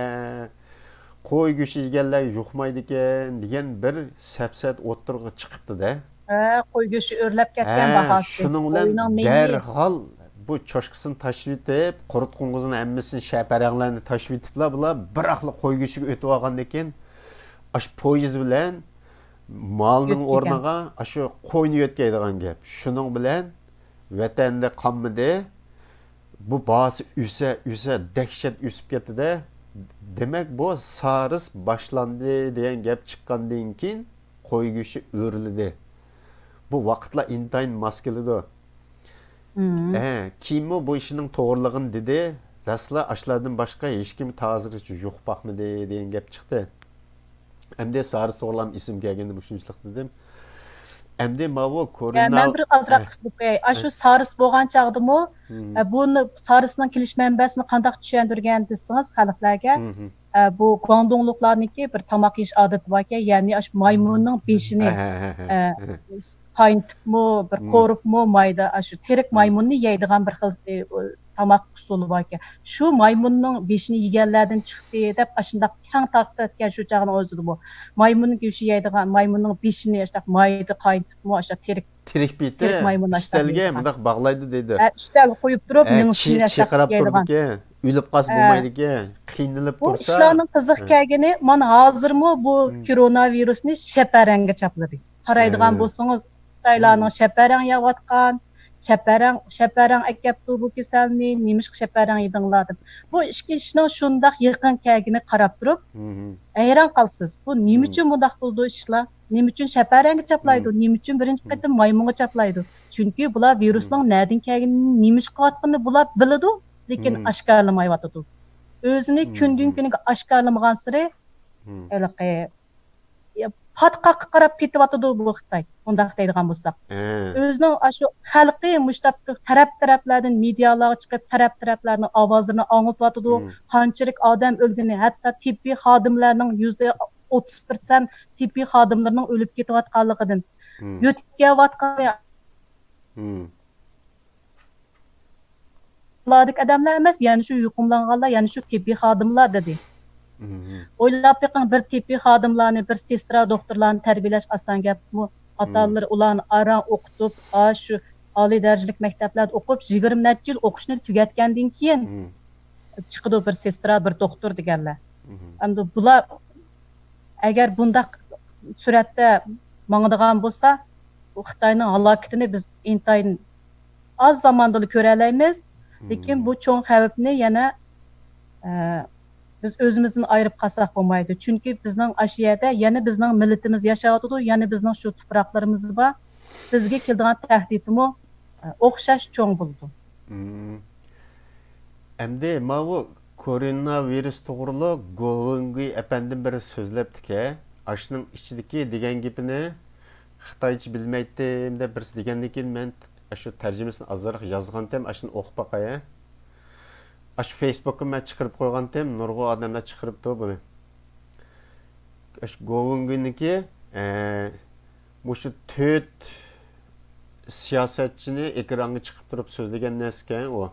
قوي گۆشى يېگەنلەر يۇقمايدىكەن دېگەن بىر سەپسەتە ئوتتۇرىغا چىقىپتۇ-دە. ھە، قوي گۆشى ئۆرلەپ كەتكەن ھە، باھاسى. شۇنىڭ بىلەن قوينىڭ مېيى. دەرھال بۇ چوشكىسىنى تاشلىۋېتىپ، قۇرت قوڭغۇزنى ھەممىسىنى، شەپەرەڭلەرنى تاشلىۋېتىپلا، بۇلار بىراقلا قوي گۆشىگە ئۆتۈۋالغاندىن كېيىن، ئاشۇ پويىز بىلەن مالنىڭ يۆتكىگەن. ئورنىغا ئاشۇ قوينى يۆتكەيدىغان گەپ. شۇنىڭ بىلەن ۋەتەندە قالمىدى. بۇ باھاسى ئۆسە، ئۆسە، دەھشەت ئۆسۈپ كەتتى-دە. دېمەك، بۇ سارس باشلاندى دېگەن گەپ چىققاندىن كېيىن، قوي گۆشى ئۆرلىدى. بۇ ۋاقىتلار ئىنتايىن ماس كېلىدۇ. مم. ئە، كېيىنمۇ بۇ ئىشنىڭ توغرىلىقىنى دېدى. راستلا، ئاشۇلاردىن باشقا ھېچكىم تا ھازىرغىچە يۇقۇپ باقمىدى دېگەن گەپ چىقتى. ئەمدى سارس توغرىلام ئېسىمگە كەلگەندە مۇشۇنچىلىق دېدىم. ئەمدى ماۋۇ يا، كورونا مەن بىر ئازراق ئە. قىستۇرۇپ قوياي. ئاشۇ ئە. سارس بولغان چاغدىمۇ، مم. ئە، بۇنى، سارسنىڭ كېلىش مەنبەسىنى قانداق چۈشەندۈرگەن دېسىڭىز خەلقلەرگە، مم. ئە، بۇ گۇاڭدۇڭلۇقلارنىڭكى بىر تاماق يېيىش ئادىتى باركەن، يەنى ئاشۇ مايمۇننىڭ بېشىنى، ھە، ھە، ھە، ھە، ئە، ھە. قاينىتىپمۇ، بىر مم. قورۇپمۇ مايدا، ئاشۇ تېرىك مم. مايمۇننى يەيدىغان بىر خىل، ئى، ئۇ، تاماق ئۇسۇلى باركەن. شۇ مايمۇننىڭ بېشىنى يېگەنلەردىن چىقتى دەپ، ئاشۇنداق كەڭ تارقىتىۋەتكەن شۇ چاغنىڭ ئۆزىدىمۇ. مايمۇن گۆشى يەيدىغان، مايمۇننىڭ بېشىنى ئاشۇنداق مايدا قاينىتىپمۇ، ئاشۇنداق تېرىك، تېرىك پېتى تېرىك مايمۇن ئاشۇنداق ئۈستەلگە يەيدىغان. مۇنداق باغلايدۇ دەيدۇ. ھە، ئۈستەلگە قويۇپ تۇرۇپ، ھە، مېڭىسىنى چىق-، ئاشۇنداق چىرقىراپ يەيدىغان. تۇرىدىكەن. ئۆلۈپ قالسا ھە. بولمايدىكەن. قىينىلىپ بۇ تۇرسا. ئىشلارنىڭ قىزىق ھە. كەلگىنى، مانا ھازىرمۇ بۇ مم. كورونا ۋىرۇسنى شەپەرەڭگە چاپلىدى. قارايدىغان ھە. بولسىڭىز، خىتايلارنىڭ مم. شەپەرەڭ يەۋاتقان، شەپەرەڭ، شەپەرەڭ ئەكەپتۇ بۇ كېسەلنى، نېمىشقا شەپەرەڭ يېدىڭلار دەپ. بۇ ئىككى ئىشنىڭ شۇنداق يېقىن كەلگىنىگە قاراپ تۇرۇپ، مم. ھەيران قالىسىز. بۇ نېمە مم. ئۈچۈن بۇنداق بولىدۇ ئىشلار؟ نېمە ئۈچۈن شەپەرەڭگە چاپلايدۇ؟ مم. نېمە ئۈچۈن بىرىنچى مم. قېتىم مايمۇنغا چاپلايدۇ؟ چۈنكى بۇلار ۋىرۇسنىڭ مم. نەدىن كەلگىنىنى، نېمە ئىش قىلىۋاتقىنىنى بۇلار بىلىدۇ، لېكىن مم. ئاشكارىلىمايۋاتىدۇ. ئۆزىنى مم. كۈندىن كۈنگە ئاشكارىلىمىغانسېرى مم. ھېلىقى پاتقاققا قاراپ كېتىۋاتىدۇ بۇ خىتاي، مۇنداق دەيدىغان بولساق. ھە. ئۆزىنىڭ ئاشۇ خەلقى مۇشۇنداق تەرەپ-تەرەپلەردىن مېدىيالارغا چىقىپ، تەرەپ-تەرەپلەرنىڭ ئاۋازلىرىنى ئاڭلىتىۋاتىدۇ. مم. قانچىلىك ئادەم ئۆلگىنى، ھەتتا تېببىي خادىملارنىڭ يۈزدە ئوتتۇز پىرسەنت تېببىي خادىملىرىنىڭ ئۆلۈپ كېتىۋاتقانلىقىدىن، مم. يۆتكەۋاتقان مم. ئۇلاردىكى ئادەملەر ئەمەس، يەنە شۇ يۇقۇملانغانلار، يەنە شۇ تېببىي خادىملار دېدى. مم. ئويلاپ بېقىڭ، بىر تېببىي خادىملارنى، بىر سېسترا، دوختۇرلارنى تەربىيەلەش ئاسان گەپمۇ؟ ئاتا-ئانىلىرى ئۇلارنى ئاران ئوقۇتۇپ، ئاشۇ ئالىي دەرىجىلىك مەكتەپلەردە ئوقۇپ، يىگىرمە نەچچە يىل ئوقۇشنى تۈگەتكەندىن كېيىن مم. چىقىدۇ بىر سېسترا، بىر دوختۇر دېگەنلەر. مم. ئەمدى بۇلار ئەگەر بۇنداق سۈرئەتتە ماڭىدىغان بولسا، بۇ خىتاينىڭ ھالاكىتىنى بىز ئىنتايىن ئاز زاماندىلا كۆرەلەيمىز. لېكىن مم. بۇ چوڭ خەۋپنى يەنە، ئە، بىز ئۆزىمىزدىن ئايرىپ قالساق بولمايدۇ. چۈنكى بىزنىڭ ئاشۇ يەردە يەنە بىزنىڭ مىللىتىمىز ياشاۋاتىدۇ، يەنە بىزنىڭ شۇ تۇپراقلىرىمىز بار. بىزگە كېلىدىغان تەھدىتىمۇ، ئە، ئوخشاش چوڭ بولىدۇ. مم. ئەمدى ماۋۇ كورونا ۋىرۇس توغرۇلۇق گوۋېنگۇي ئەپەندىم بىر سۆزلەپتىكەن. ئاشۇنىڭ ئىچىدىكى دېگەن گېپىنى خىتايچە بىلمەيتتىم دەپ بىرسى دېگەندىن كېيىن، مەن ئاشۇ تەرجىمىسىنى ئازراق يازغانتىم، ئاشۇنى ئوقۇپ باقاي. ئاشۇ فېيسبۇكقا مەن چىقىرىپ قويغانتىم، نۇرغۇن ئادەملەر چىقىرىپتۇ بۇنى. ئاشۇ گوۋۇڭگىنىڭكى، ئە، مۇشۇ تۆت سىياسەتچىنى ئېكرانغا چىقىپ تۇرۇپ سۆزلىگەن نەرسىكەن ئۇ.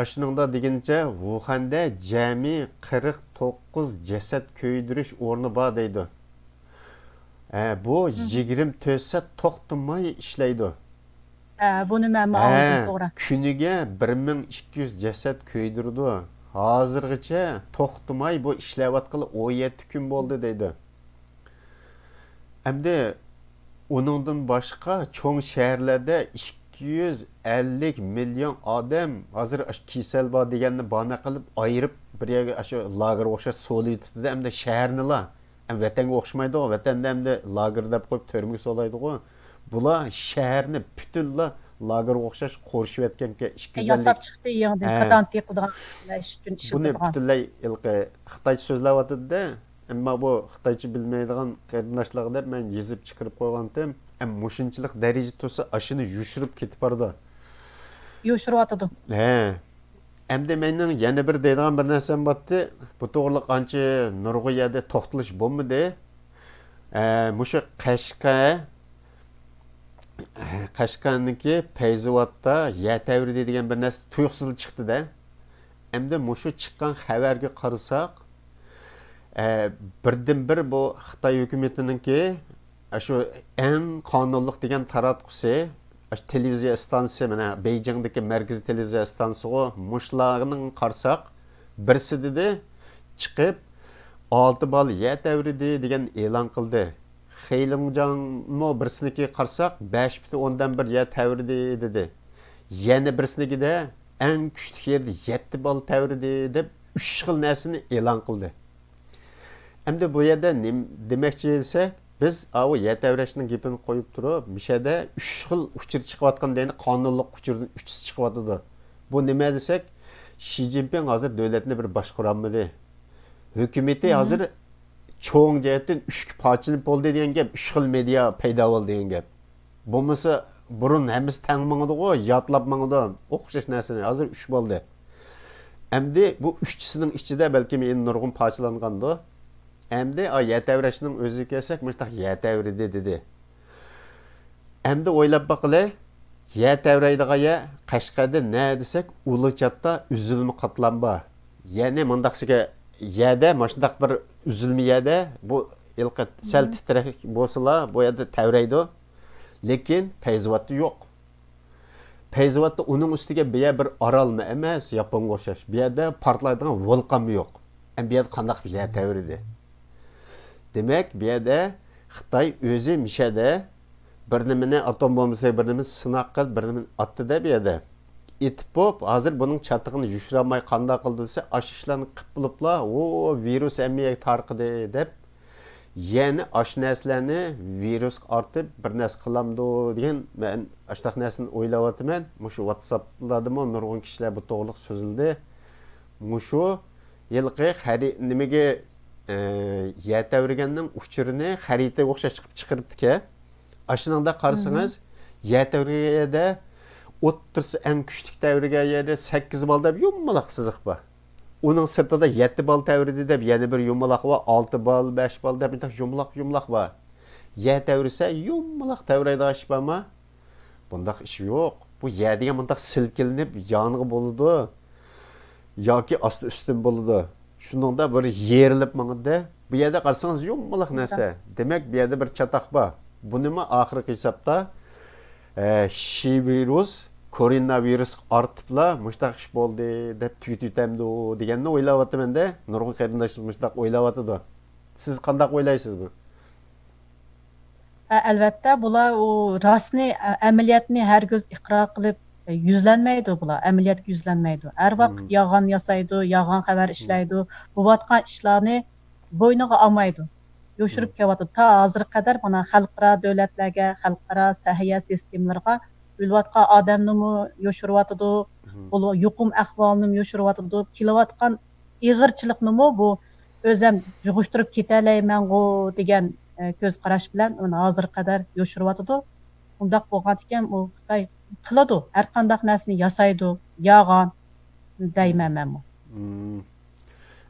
ئاشۇنىڭدا دېگىنىچە، ۋۇخەندە جەمئىي قىرىق توققۇز جەسەت كۆيدۈرۈش ئورنى بار دەيدۇ. ھە، بۇ يىگىرمە تۆت سائەت توختىماي ئىشلەيدۇ. ھە، بۇنى مەنمۇ ھە، ئاڭلىدىم، توغرا. كۈنىگە بىر مىڭ ئىككى يۈز جەسەت كۆيدۈرىدۇ. ھازىرغىچە توختىماي بۇ ئىشلەۋاتقىلى ئون يەتتە كۈن بولدى دەيدۇ. ئەمدى ئۇنىڭدىن باشقا چوڭ شەھەرلەردە ئىككى يۈز ئەللىك مىليون ئادەم ھازىر ئاشۇ كېسەل بار دېگەننى باھانە قىلىپ ئايرىپ بىر يەرگە ئاشۇ لاگېرغا ئوخشاش سولىۋېتىپتۇ-دە، ئەمدى شەھەرنىلا. ئەمدى ۋەتەنگە ئوخشىمايدۇ، ۋەتەندە ئەمدى لاگېر دەپ قويۇپ تۈرمىگە سولايدىغۇ. بۇلار شەھەرنى پۈتۈنلا لاگېرغا ئوخشاش قورشىۋەتكەنكەن، ئىككى يۈز ئەللىك. ياساپ چىقتى يېڭىدىن، ھە. كاتانتى قىلىدىغان ئىش ئۈچۈن بۇنى ئىشلىتىدىغان. پۈتۈنلەي ھېلىقى خىتايچە سۆزلەۋاتىدۇ-دە. ئەمما بۇ خىتايچە بىلمەيدىغان قېرىنداشلارغا دەپ مەن يېزىپ چىقىرىپ قويغانتىم. ئەم، مۇشۇنچىلىق دەرىجە تۇرسا، ئاشۇنى يوشۇرۇپ كېتىپ بارىدۇ. يوشۇرۇۋاتىدۇ. ھە. ئەمدى مېنىڭ يەنە بىر دەيدىغان بىر نەرسەم بارتتى. بۇ توغرىلىق ئانچە نۇرغۇن يەردە توختىلىش بولمىدى. ئە، مۇشۇ قەشقەر، قەشقەرنىڭكى پەيزىۋاتتا يەر تەۋرىدى دېگەن بىر نەرسە تۇيۇقسىزلا چىقتى-دە. ئەمدى مۇشۇ چىققان خەۋەرگە قارىساق، ئە، بىردىنبىر بۇ خىتاي ھۆكۈمىتىنىڭكى ئاشۇ ئەڭ قانۇنلۇق دېگەن تاراتقۇسى، ئاشۇ تېلېۋىزىيە ئىستانسىسى، مانا، بېيجىڭدىكى مەركىزىي تېلېۋىزىيە ئىستانسىسىغۇ مۇشۇلارنىڭ قارىساق، بىرسى دېدى، چىقىپ، ئالتە بالا يەر تەۋرىدى دېگەن ئېلان قىلدى. خېيلىڭجاڭمۇ بىرسىنىڭكىگە قارىساق، بەش پۈتۈن ئوندىن بىر يەر تەۋرىدى دېدى. يەنە بىرسىنىڭكىدە ئەڭ كۈچلۈك يەردە يەتتە بالا تەۋرىدى دەپ ئۈچ خىل نەرسىنى ئېلان قىلدى. ئەمدى بۇ يەردە نېمە دېمەكچى دېسە، بىز ئاۋۇ يەر تەۋرەشنىڭ گېپىنى قويۇپ تۇرۇپ، مۇشۇ يەردە ئۈچ خىل ئۇچۇر چىقىۋاتقان دەيلى، قانۇنلۇق ئۇچۇردىن ئۈچىسى چىقىۋاتىدۇ. بۇ نېمە دېسەك، شى جىنپىڭ ھازىر دۆلەتنى بىر باشقۇرالمىدى. ھۆكۈمىتى ھازىر چوڭ جەھەتتىن ئۈچكە پارچىلىنىپ بولدى دېگەن گەپ، ئۈچ خىل مېدىيا پەيدا بولدى دېگەن گەپ. بولمىسا، بۇرۇن ھەممىسى تەڭ ماڭىدىغۇ، ياتلاپ ماڭىدۇ، ئوخشاش نەرسىنى. ھازىر ئۈچ بولدى. ئەمدى بۇ ئۈچىسىنىڭ ئىچىدە بەلكىم يەنە نۇرغۇن پارچىلانغاندۇ. ئەمدى، ئا، يەر تەۋرەشنىڭ ئۆزىگە كەلسەك، مۇشۇنداق يەر تەۋرىدى دېدى. ئەمدى ئويلاپ باقىلى، يەر تەۋرەيدىغان يەر قەشقەردە نە دېسەك، ئۇلۇچاتتا ئۈزۈلمە قاتلام بار. يەنى مۇنداق سىگە يەردە، مۇشۇنداق بىر ئۈزۈلمە يەردە، بۇ ھېلىقى سەل تىترەك بولسىلا، بۇ يەردە تەۋرەيدۇ. لېكىن پەيزىۋاتتا يوق. پەيزىۋاتتا ئۇنىڭ ئۈستىگە بۇ يەر بىر ئارالمۇ ئەمەس، ياپونغا ئوخشاش. بۇ يەردە پارتلايدىغان ۋولقانمۇ يوق. ئەمدى بۇ يەردە قانداق بىر يەر تەۋرىدى؟ دېمەك، بۇ يەردە خىتاي ئۆزى مۇشەدە بىر نېمىنى، ئاتوم بومبىسى بىر نېمىنى سىناق قىلىپ، بىر نېمىنى ئاتتى-دە بۇ يەردە. ئېتىپ بوپ، ھازىر بۇنىڭ چاتىقىنى يوشۇرالماي قانداق قىلدى دېسە، ئاشۇ ئىشلارنى قىپ بولۇپلا، ئۇ ۋىرۇس ھەممە يەرگە تارقىدى دەپ، يەنە ئاشۇ نەرسىلەرنى ۋىرۇسقا ئارتىپ بىر نەرسە قىلامدۇ دېگەن، مەن ئاشۇنداق نەرسىنى ئويلاۋاتىمەن. مۇشۇ ۋاتساپلاردىمۇ نۇرغۇن كىشىلەر بۇ توغرىلىق سۆزلىدى. مۇشۇ ھېلىقى خەرى-، نېمىگە، ئە، يەر تەۋرىگەننىڭ ئۇچۇرىنى خەرىتىگە ئوخشاش چىقىپ چىقىرىپتىكەن. ئاشۇنىڭدا قارىسىڭىز، يەر تەۋرىگەن يەردە ئوتتۇرىسى ئەڭ كۈچلۈك تەۋرىگەن يەردە سەككىز بال دەپ يۇمىلاق سىزىق بار. ئۇنىڭ سىرتىدا يەتتە بال تەۋرىدى دەپ يەنە بىر يۇمىلاق بار، ئالتە بال، بەش بال دەپ مۇنداق يۇمىلاق يۇمىلاق بار. يەر تەۋرىسە يۇمىلاق تەۋرەيدىغان ئىش بارمۇ؟ بۇنداق ئىش يوق. بۇ يەر دېگەن مۇنداق سىلكىلىنىپ يانغا بولىدۇ ياكى ئاستى ئۈستۈن بولىدۇ. شۇنىڭدا بىر يېرىلىپ ماڭىدۇ. بۇ يەردە قارىسىڭىز يۇمىلاق نەرسە. دېمەك، بۇ يەردە بىر چاتاق بار. بۇنىمۇ ئاخىرقى ھېسابتا، ئە، شى ۋىرۇس، كورونا ۋىرۇسقا ئارتىپلا مۇشۇنداق ئىش بولدى دەپ تۈگىتىۋېتەمدۇ دېگەننى ئويلاۋاتىمەن-دە. نۇرغۇن قېرىنداشلىرىمىز مۇشۇنداق ئويلاۋاتىدۇ. سىز قانداق ئويلايسىز بۇ؟ ھە، ئەلۋەتتە، بۇلار ئۇ راستنى، ئە، ئەمەلىيەتنى ھەرگىز ئىقرار قىلىپ، ئە، يۈزلەنمەيدۇ بۇلار، ئەمەلىيەتكە يۈزلەنمەيدۇ. ھەر ۋاقىت يالغان ياسايدۇ، يالغان خەۋەر ئىشلەيدۇ. بولۇۋاتقان ئىشلارنى بوينىغا ئالمايدۇ. يوشۇرۇپ كېلىۋاتىدۇ. تا ھازىرغا قەدەر مانا خەلقئارا دۆلەتلەرگە، خەلقئارا سەھىيە سىستېمىلىرىغا ئۆلۈۋاتقان ئادەمنىمۇ يوشۇرۇۋاتىدۇ. بۇ يۇقۇم ئەھۋالىنىمۇ يوشۇرۇۋاتىدۇ. كېلىۋاتقان ئېغىرچىلىقنىمۇ بۇ ئۆزەم يىغىشتۇرۇپ كېتەلەيمەنغۇ دېگەن، كۆز قاراش بىلەن ئۇنى ھازىرغا قەدەر يوشۇرۇۋاتىدۇ. ئۇنداق بولغاندىكىن ئۇ خىتاي قىلىدۇ، ھەر قانداق نەرسىنى ياسايدۇ، يالغان دەيمەن مەنمۇ.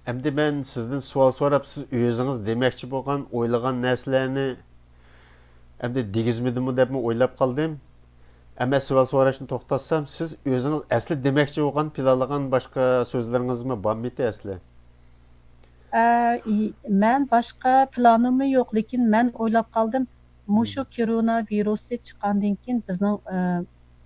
ئەمدى مەن سىزدىن سوئال سوراپ، سىز ئۆزىڭىز دېمەكچى بولغان، ئويلىغان نەرسىلەرنى ئەمدى دېگۈزمىدىمۇ دەپمۇ ئويلاپ قالدىم. ئەمما سوئال سوراشنى توختاتسام، سىز ئۆزىڭىز ئەسلى دېمەكچى بولغان، پىلانلىغان باشقا سۆزلىرىڭىزمۇ بارمىدى ئەسلى؟ مەن باشقا پىلانىممۇ يوق، لېكىن مەن ئويلاپ قالدىم، مۇشۇ كورونا ۋىرۇسى چىققاندىن كېيىن بىزنىڭ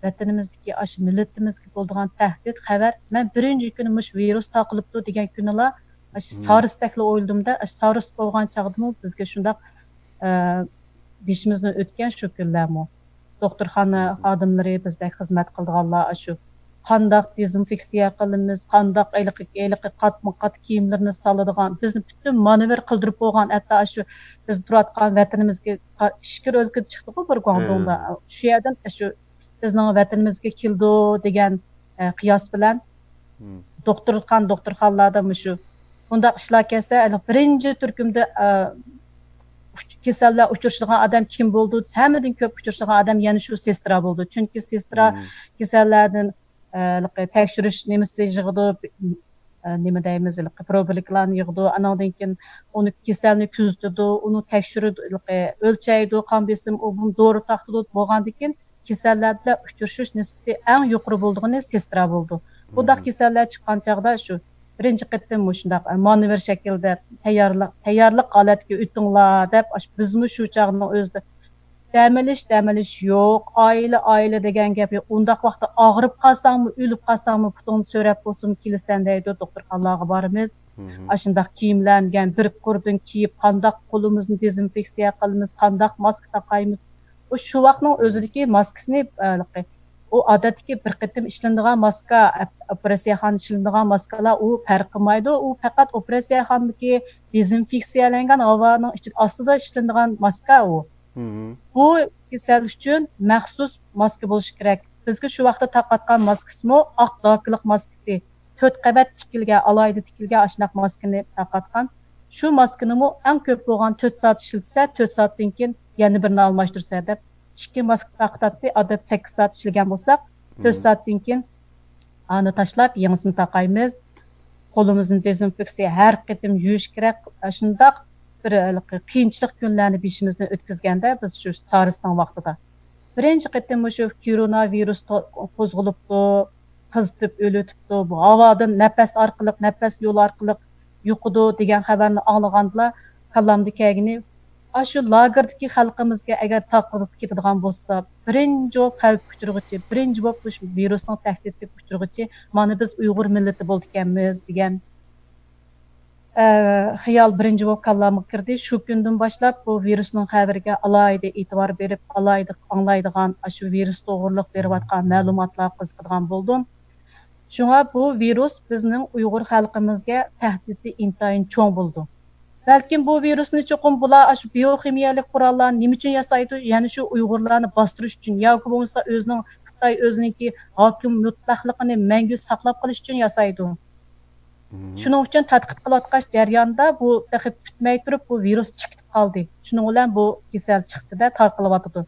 ۋەتىنىمىزدىكى ئاشۇ مىللىتىمىزگە بولىدىغان تەھدىت خەۋەر، مەن بىرىنچى كۈنى مۇشۇ ۋىرۇس تارقىلىپتۇ دېگەن كۈنىلا ئاشۇ سارستەكلا ئويلىدىمدا، ئاشۇ سارس بولغان چاغدىمۇ بىزگە شۇنداق بېشىمىزدىن ئۆتكەن شۇ كۈنلەرمۇ. دوختۇرخانا خادىملىرى، بىزدەك خىزمەت قىلىدىغانلار ئاشۇ قانداق دېزىنفېكسىيە قىلىمىز، قانداق ھېلىقى ھېلىقى قاتمۇ قات كىيىملىرىنى سالىدىغان، بىزنى پۈتۈن مانېۋىر قىلدۇرۇپ بولغان، ھەتتا ئاشۇ بىز تۇرۇۋاتقان ۋەتىنىمىزگە ئىچكىرى ئۆلكىدە چىقتىغۇ بىر گۇاڭدۇڭدا، شۇ يەردىن ئاشۇ بىزنىڭ ۋەتىنىمىزگە كېلىدۇ دېگەن قىياس بىلەن دوختۇرخانا، دوختۇرخانىلاردا مۇشۇ بۇنداق ئىشلار كەلسە، بىرىنچى تۈركۈمدە كېسەل بىلەن ئۇچرىشىدىغان ئادەم كىم بولىدۇ دېسە، ھەممىدىن كۆپ ئۇچرىشىدىغان ئادەم يەنە شۇ سېسترا بولىدۇ. چۈنكى سېسترا كېسەللەردىن تەكشۈرۈش نېمىسى يىغىدۇ، نېمە دەيمىز، پروبىلىكلارنى يىغىدۇ، ئاناندىن كېيىن ئۇنى كېسەلنى كۆزىتىدۇ، ئۇنى تەكشۈرىدۇ، ئۆلچەيدۇ، قان بېسىم، ئۇ بۇ دورا تارقىتىدۇ، بولغاندىن كېيىن كېسەللەر بىلەن ئۇچرىشىش نىسبىتى ئەڭ يۇقىرى بولىدىغىنى سېسترا بولىدۇ. بۇنداق كېسەللەر چىققان چاغدا شۇ بىرىنچى قېتىم مۇشۇنداق مانېۋىر شەكلىدە تەييارلىق، تەييارلىق ھالەتكە ئۆتۈڭلار دەپ، بىزمۇ شۇ چاغنىڭ ئۆزىدە دەم ئېلىش، دەم ئېلىش يوق، ئائىلە، ئائىلە دېگەن گەپ يوق. ئۇنداق ۋاقىتتا ئاغرىپ قالساڭمۇ، ئۆلۈپ قالساڭمۇ، پۇتۇڭنى سۆرەپ بولسىمۇ كېلىسەن دەيدۇ، دوختۇرخانىلارغا بارىمىز. ئاشۇنداق كىيىملەرنى بىر قۇردىن كىيىپ، قانداق قولىمىزنى دېزىنفېكسىيە قىلىمىز، قانداق ماسكا تاقايمىز. ئۇ شۇ ۋاقىتنىڭ ئۆزىدىكى ماسكىسىنى، ئۇ ئادەتتىكى بىر قېتىم ئىشلىنىدىغان ماسكا، ئوپېراتسىيەخانىدا ئىشلىنىدىغان ماسكىلار، ئۇ پەرق قىلمايدۇ. ئۇ پەقەت ئوپېراتسىيەخانىدىكى دېزىنفېكسىيەلەنگەن ھاۋانىڭ ئىچىدە، ئاستىدا ئىشلىنىدىغان ماسكا ئۇ. بۇ كېسەل ئۈچۈن مەخسۇس ماسكا بولۇشى كېرەك. بىزگە شۇ ۋاقىتتا تارقاتقان ماسكىسىمۇ ئاق داكىلىق ماسكىسى. تۆت قەۋەت تىكىلگەن، ئالاھىدە تىكىلگەن ئاشۇنداق ماسكىنى تارقاتقان. شۇ ماسكىنىمۇ ئەڭ كۆپ بولغان تۆت سائەت ئىشلىتىسە، تۆت سائەتتىن كېيىن يەنە بىرىنى ئالماشتۇرىسە دەپ، ئىككى ماسكا تارقىتاتتى. ئادەتتە سەككىز سائەت ئىشلىگەن بولساق، تۆت سائەتتىن كېيىن ئانى تاشلاپ يېڭىسىنى تاقايمىز. قولىمىزنى دېزىنفېكسىيە ھەر قېتىم يۇيۇش كېرەك. شۇنداق بىر ھېلىقى قىيىنچىلىق كۈنلەرنى بېشىمىزدىن ئۆتكۈزگەندە، بىز شۇ سارسنىڭ ۋاقتىدا بىرىنچى قېتىم مۇشۇ كورونا ۋىرۇس قوزغىلىپتۇ، قىزىتىپ ئۆلۈۋېتىپتۇ، بۇ ھاۋادىن نەپەس ئارقىلىق، نەپەس يولى ئارقىلىق يۇقىدۇ دېگەن خەۋەرنى ئاڭلىغاندىلا، كاللامدا كەلگىنى، ئاشۇ لاگېردىكى خەلقىمىزگە ئەگەر تارقىلىپ كېتىدىغان بولسا، بىرىنچى بولۇپ خەۋپكە ئۇچرىغۇچى، بىرىنچى بولۇپ مۇشۇ ۋىرۇسنىڭ تەھدىتىگە ئۇچرىغۇچى مانا بىز ئۇيغۇر مىللىتى بولىدىكەنمىز دېگەن خىيال بىرىنچى بولۇپ كاللامغا كىردى. شۇ كۈندىن باشلاپ بۇ ۋىرۇسنىڭ خەۋىرىگە ئالاھىدە ئېتىبار بېرىپ، ئالاھىدە ئاڭلايدىغان، ئاشۇ ۋىرۇس توغرۇلۇق بېرىۋاتقان مەلۇماتلارغا قىزىقىدىغان بولدۇم. شۇڭا بۇ ۋىرۇس بىزنىڭ ئۇيغۇر خەلقىمىزگە تەھدىتى ئىنتايىن چوڭ بولىدۇ. بەلكىم بۇ ۋىرۇسنى چوقۇم بۇلار ئاشۇ بىيوخىمىيەلىك قوراللارنى نېمە ئۈچۈن ياسايدۇ؟ يەنە شۇ ئۇيغۇرلارنى باستۇرۇش ئۈچۈن ياكى بولمىسا ئۆزىنىڭ، خىتاي ئۆزىنىڭكى ھاكىم مۇتلەقلىقىنى مەڭگۈ ساقلاپ قېلىش ئۈچۈن ياسايدۇ. شۇنىڭ ئۈچۈن تەتقىق قىلىۋاتقاچ جەرياندا بۇ تېخى پۈتمەي تۇرۇپ بۇ ۋىرۇس چىقىپ قالدى. شۇنىڭ بىلەن بۇ كېسەل چىقتىدە تارقىلىۋاتىدۇ.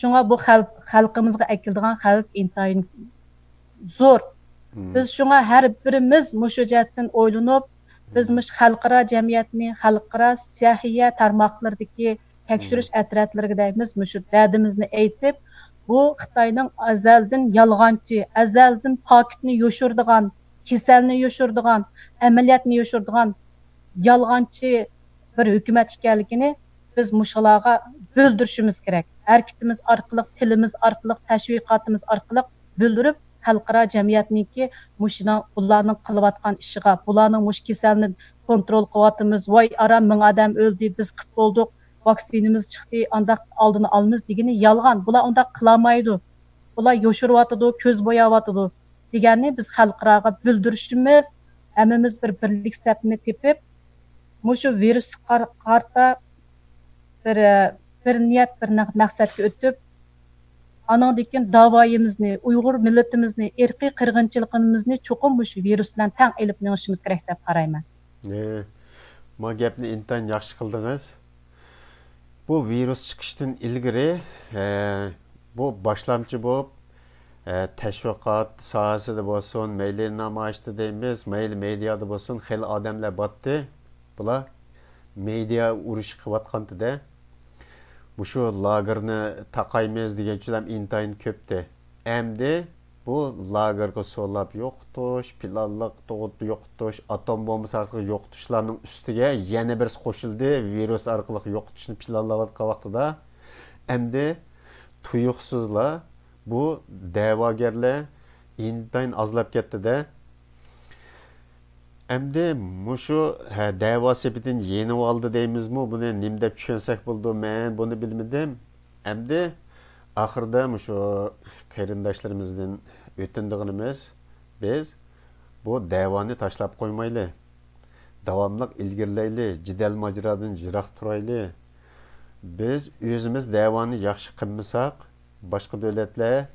شۇڭا بۇ خەل-، خەلقىمىزغا ئەكېلىدىغان خەۋپ ئىنتايىن زور. بىز شۇڭا ھەر بىرىمىز مۇشۇ جەھەتتىن ئويلىنىپ، بىز مۇشۇ خەلقئارا جەمئىيەتنى، خەلقئارا سەھىيە تارماقلىرىدىكى تەكشۈرۈش ئەترەتلىرىگە دەيمىز، مۇشۇ دەردىمىزنى ئېيتىپ، بۇ خىتاينىڭ ئەزەلدىن يالغانچى، ئەزەلدىن پاكىتنى يوشۇرىدىغان، كېسەلنى يوشۇرىدىغان، ئەمەلىيەتنى يوشۇرىدىغان يالغانچى بىر ھۆكۈمەت ئىكەنلىكىنى بىز مۇشۇلارغا بىلدۈرۈشىمىز كېرەك. ھەرىكىتىمىز ئارقىلىق، تىلىمىز ئارقىلىق، تەشۋىقاتىمىز ئارقىلىق بىلدۈرۈپ، خەلقئارا جەمئىيەتنىڭكى مۇشۇنىڭ، بۇلارنىڭ قىلىۋاتقان ئىشىغا، بۇلارنىڭ مۇشۇ كېسەلنى كونترول قىلىۋاتىمىز، ۋاي ئارام، مىڭ ئادەم ئۆلدى، بىز قىپ بولدۇق، ۋاكسىنىمىز چىقتى، ئانداق ئالدىنى ئالىمىز دېگىنى يالغان. بۇلار ئۇنداق قىلالمايدۇ. بۇلار يوشۇرۇۋاتىدۇ، كۆز بوياۋاتىدۇ دېگەننى بىز خەلقئاراغا بىلدۈرۈشىمىز، ھەممىمىز بىر بىرلىك سەپنى تېپىپ، مۇشۇ ۋىرۇسقا قار-، قارىتا بىر، بىر نىيەت، بىر نەق-، مەقسەتكە ئۆتۈپ، ئانىڭدىن كېيىن داۋايىمىزنى، ئۇيغۇر مىللىتىمىزنى، ئىرقىي قىرغىنچىلىقىمىزنى چوقۇم مۇشۇ ۋىرۇس بىلەن تەڭ ئېلىپ مېڭىشىمىز كېرەك دەپ قارايمەن. ئى، ما گەپنى ئىنتايىن ياخشى قىلدىڭىز. بۇ ۋىرۇس چىقىشتىن ئىلگىرى، ئە، بۇ باشلامچى بولۇپ، ئە، تەشۋىقات ساھەسىدە بولسۇن، مەيلى نامايىشتا دەيمىز، مەيلى مېدىيادا بولسۇن، خېلى ئادەملەر باتتى. بۇلار مېدىيا ئۇرۇشى قىلىۋاتقانتىدە، مۇشۇ لاگېرنى تاقايمىز دېگەنچىلەر ئىنتايىن كۆپتى. ئەمدى بۇ لاگېرغا سولاپ يوقىتىش، پىلانلىق تۇغۇت يوقىتىش، ئاتوم بومبىسى ئارقىلىق يوقىتىشلارنىڭ ئۈستىگە يەنە بىرسى قوشۇلدى، ۋىرۇس ئارقىلىق يوقىتىشنى پىلانلاۋاتقان ۋاقتىدا، ئەمدى تۇيۇقسىزلا بۇ دەۋاگەرلەر ئىنتايىن ئازلاپ كەتتىدە. ئەمدى مۇشۇ، ھە، دەۋا سېپىدىن يېنىۋالدى دەيمىزمۇ، بۇنى نېمە دەپ چۈشەنسەك بولىدۇ، مەن بۇنى بىلمىدىم. ئەمدى ئاخىرىدا مۇشۇ قېرىنداشلىرىمىزدىن ئۆتۈنىدىغىنىمىز، بىز بۇ دەۋانى تاشلاپ قويمايلى. داۋاملىق ئىلگىرىلەيلى، جېدەل ماجىرادىن يىراق تۇرايلى. بىز ئۆزىمىز دەۋانى ياخشى قىلمىساق، باشقا دۆلەتلەر،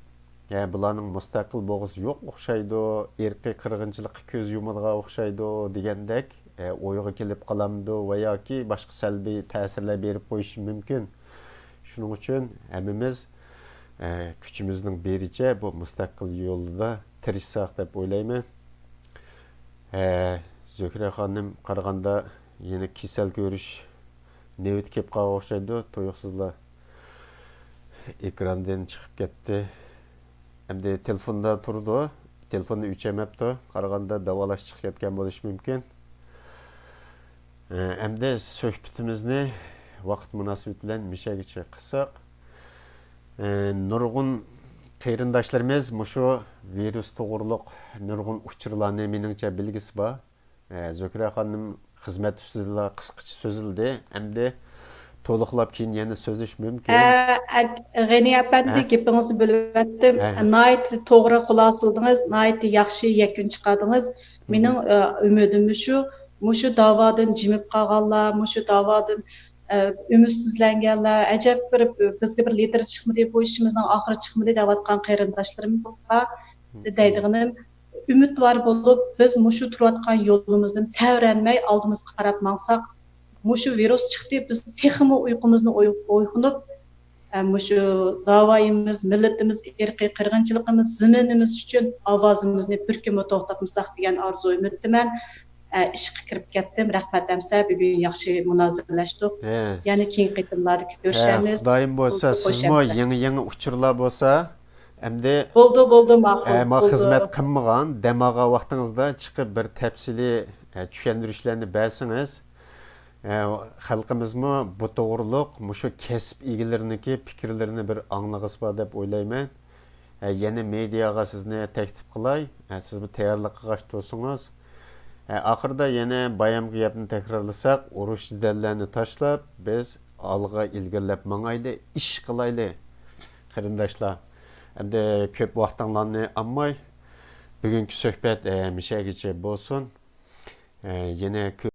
يا بۇلارنىڭ مۇستەقىل بولغۇسى يوق ئوخشايدۇ، ئىرقىي قىرغىنچىلىققا كۆز يۇمىدىغان ئوخشايدۇ دېگەندەك، ئە، ئويغا كېلىپ قالامدۇ ۋە ياكى باشقا سەلبىي تەسىرلەر بېرىپ قويۇشى مۇمكىن. شۇنىڭ ئۈچۈن ھەممىمىز، ئە، كۈچىمىزنىڭ بېرىچە بۇ مۇستەقىل يولدا تىرىشساق دەپ ئويلايمەن. ھە، زۆھرە خانىم قارىغاندا يەنە كېسەل كۆرۈش نۆۋىتى كېلىپ قالغان ئوخشايدۇ، تۇيۇقسىزلا ئېكراندىن چىقىپ كەتتى. ئەمدى تېلېفوندا تۇرىدۇ، تېلېفوننى ئۆچۈرمەپتۇ، قارىغاندا داۋالاش چىقىپ كەتكەن بولۇشى مۇمكىن. ئەمدى سۆھبىتىمىزنى ۋاقىت مۇناسىۋىتى بىلەن مىشەگىچە قىلساق، نۇرغۇن قېرىنداشلىرىمىز مۇشۇ ۋىرۇس توغرۇلۇق نۇرغۇن ئۇچۇرلارنى، مېنىڭچە، بىلگۈسى بار. زۆھرە خانىم خىزمەت ئۈستىدىلا قىسقىچە سۆزلىدى. ئەمدى تولۇقلاپ كېيىن يەنە سۆزلىشىش مۇمكىن. ئە، ئە، غېنى ئەپەندى، ھە؟ گېپىڭىزنى بۆلۈۋەتتىم. ھە، ھە. ناھايىتى توغرا خۇلاسىلىدىڭىز، ناھايىتى ياخشى يەكۈن چىقاردىڭىز. مېنىڭ، ئە، ئۈمىدىم شۇ، مۇشۇ داۋادىن جىمىپ قالغانلار، مۇشۇ داۋادىن، ئە، ئۈمىدسىزلەنگەنلەر، ئەجەب بىر، بىزگە بىر لىدىر چىقمىدى، بۇ ئىشىمىزنىڭ ئاخىرى چىقمىدى دەۋاتقان قېرىنداشلىرىم بولسا، دەيدىغىنىم، ئۈمىدۋار بولۇپ، بىز مۇشۇ تۇرۇۋاتقان يولىمىزدىن تەۋرەنمەي ئالدىمىزغا قاراپ ماڭساق، مۇشۇ ۋىرۇس چىقتى، بىز تېخىمۇ ئۇيقۇمىزنى ئوي-، ئويغىنىپ، ئە، مۇشۇ داۋايىمىز، مىللىتىمىز، ئىرقىي قىرغىنچىلىقىمىز، زېمىنىمىز ئۈچۈن ئاۋازىمىزنى بىر كۈنمۇ توختاتمىساق دېگەن ئارزۇ ئۈمىدتىمەن. ئە، ئىشقا كىرىپ كەتتىم. رەھمەت ئەمسە، بۈگۈن ياخشى مۇنازىرىلەشتۇق. ھە. يەنە كېيىنكى قېتىملاردا ھە، كۆرۈشەرمىز. خۇدايىم بولسا، بولدى، خوش سىزمۇ ئەمسە. يېڭى، يېڭى ئۇچۇرلار بولسا، ئەمدى، بولدى، بولدى، ماقۇل، ھە، ما بولدى. خىزمەت قىلمىغان، دەم ئالغان ۋاقتىڭىزدا چىقىپ بىر تەپسىلىي، ھە، چۈشەندۈرۈشلەرنى بەرسىڭىز، ھە، خەلقىمىزمۇ بۇ توغرۇلۇق مۇشۇ كەسىپ ئىگىلىرىنىڭكى پىكىرلىرىنى بىر ئاڭلىغۇسى بار دەپ ئويلايمەن. ھە، يەنە مېدىياغا سىزنى تەكلىپ قىلاي. ھە، سىزمۇ تەييارلىق قىلغاچ تۇرسىڭىز. ھە، ئاخىرىدا يەنە بايامقى گەپنى تەكرارلىساق، ئۇرۇش جېدەللەرنى تاشلاپ، بىز ئالغا ئىلگىرىلەپ ماڭايلى، ئىش قىلايلى، قېرىنداشلار. ئەمدى كۆپ ۋاقتىڭلارنى ئالماي، بۈگۈنكى سۆھبەت، ئە، مىشەگىچە بولسۇن. ئە، يەنە كۆ-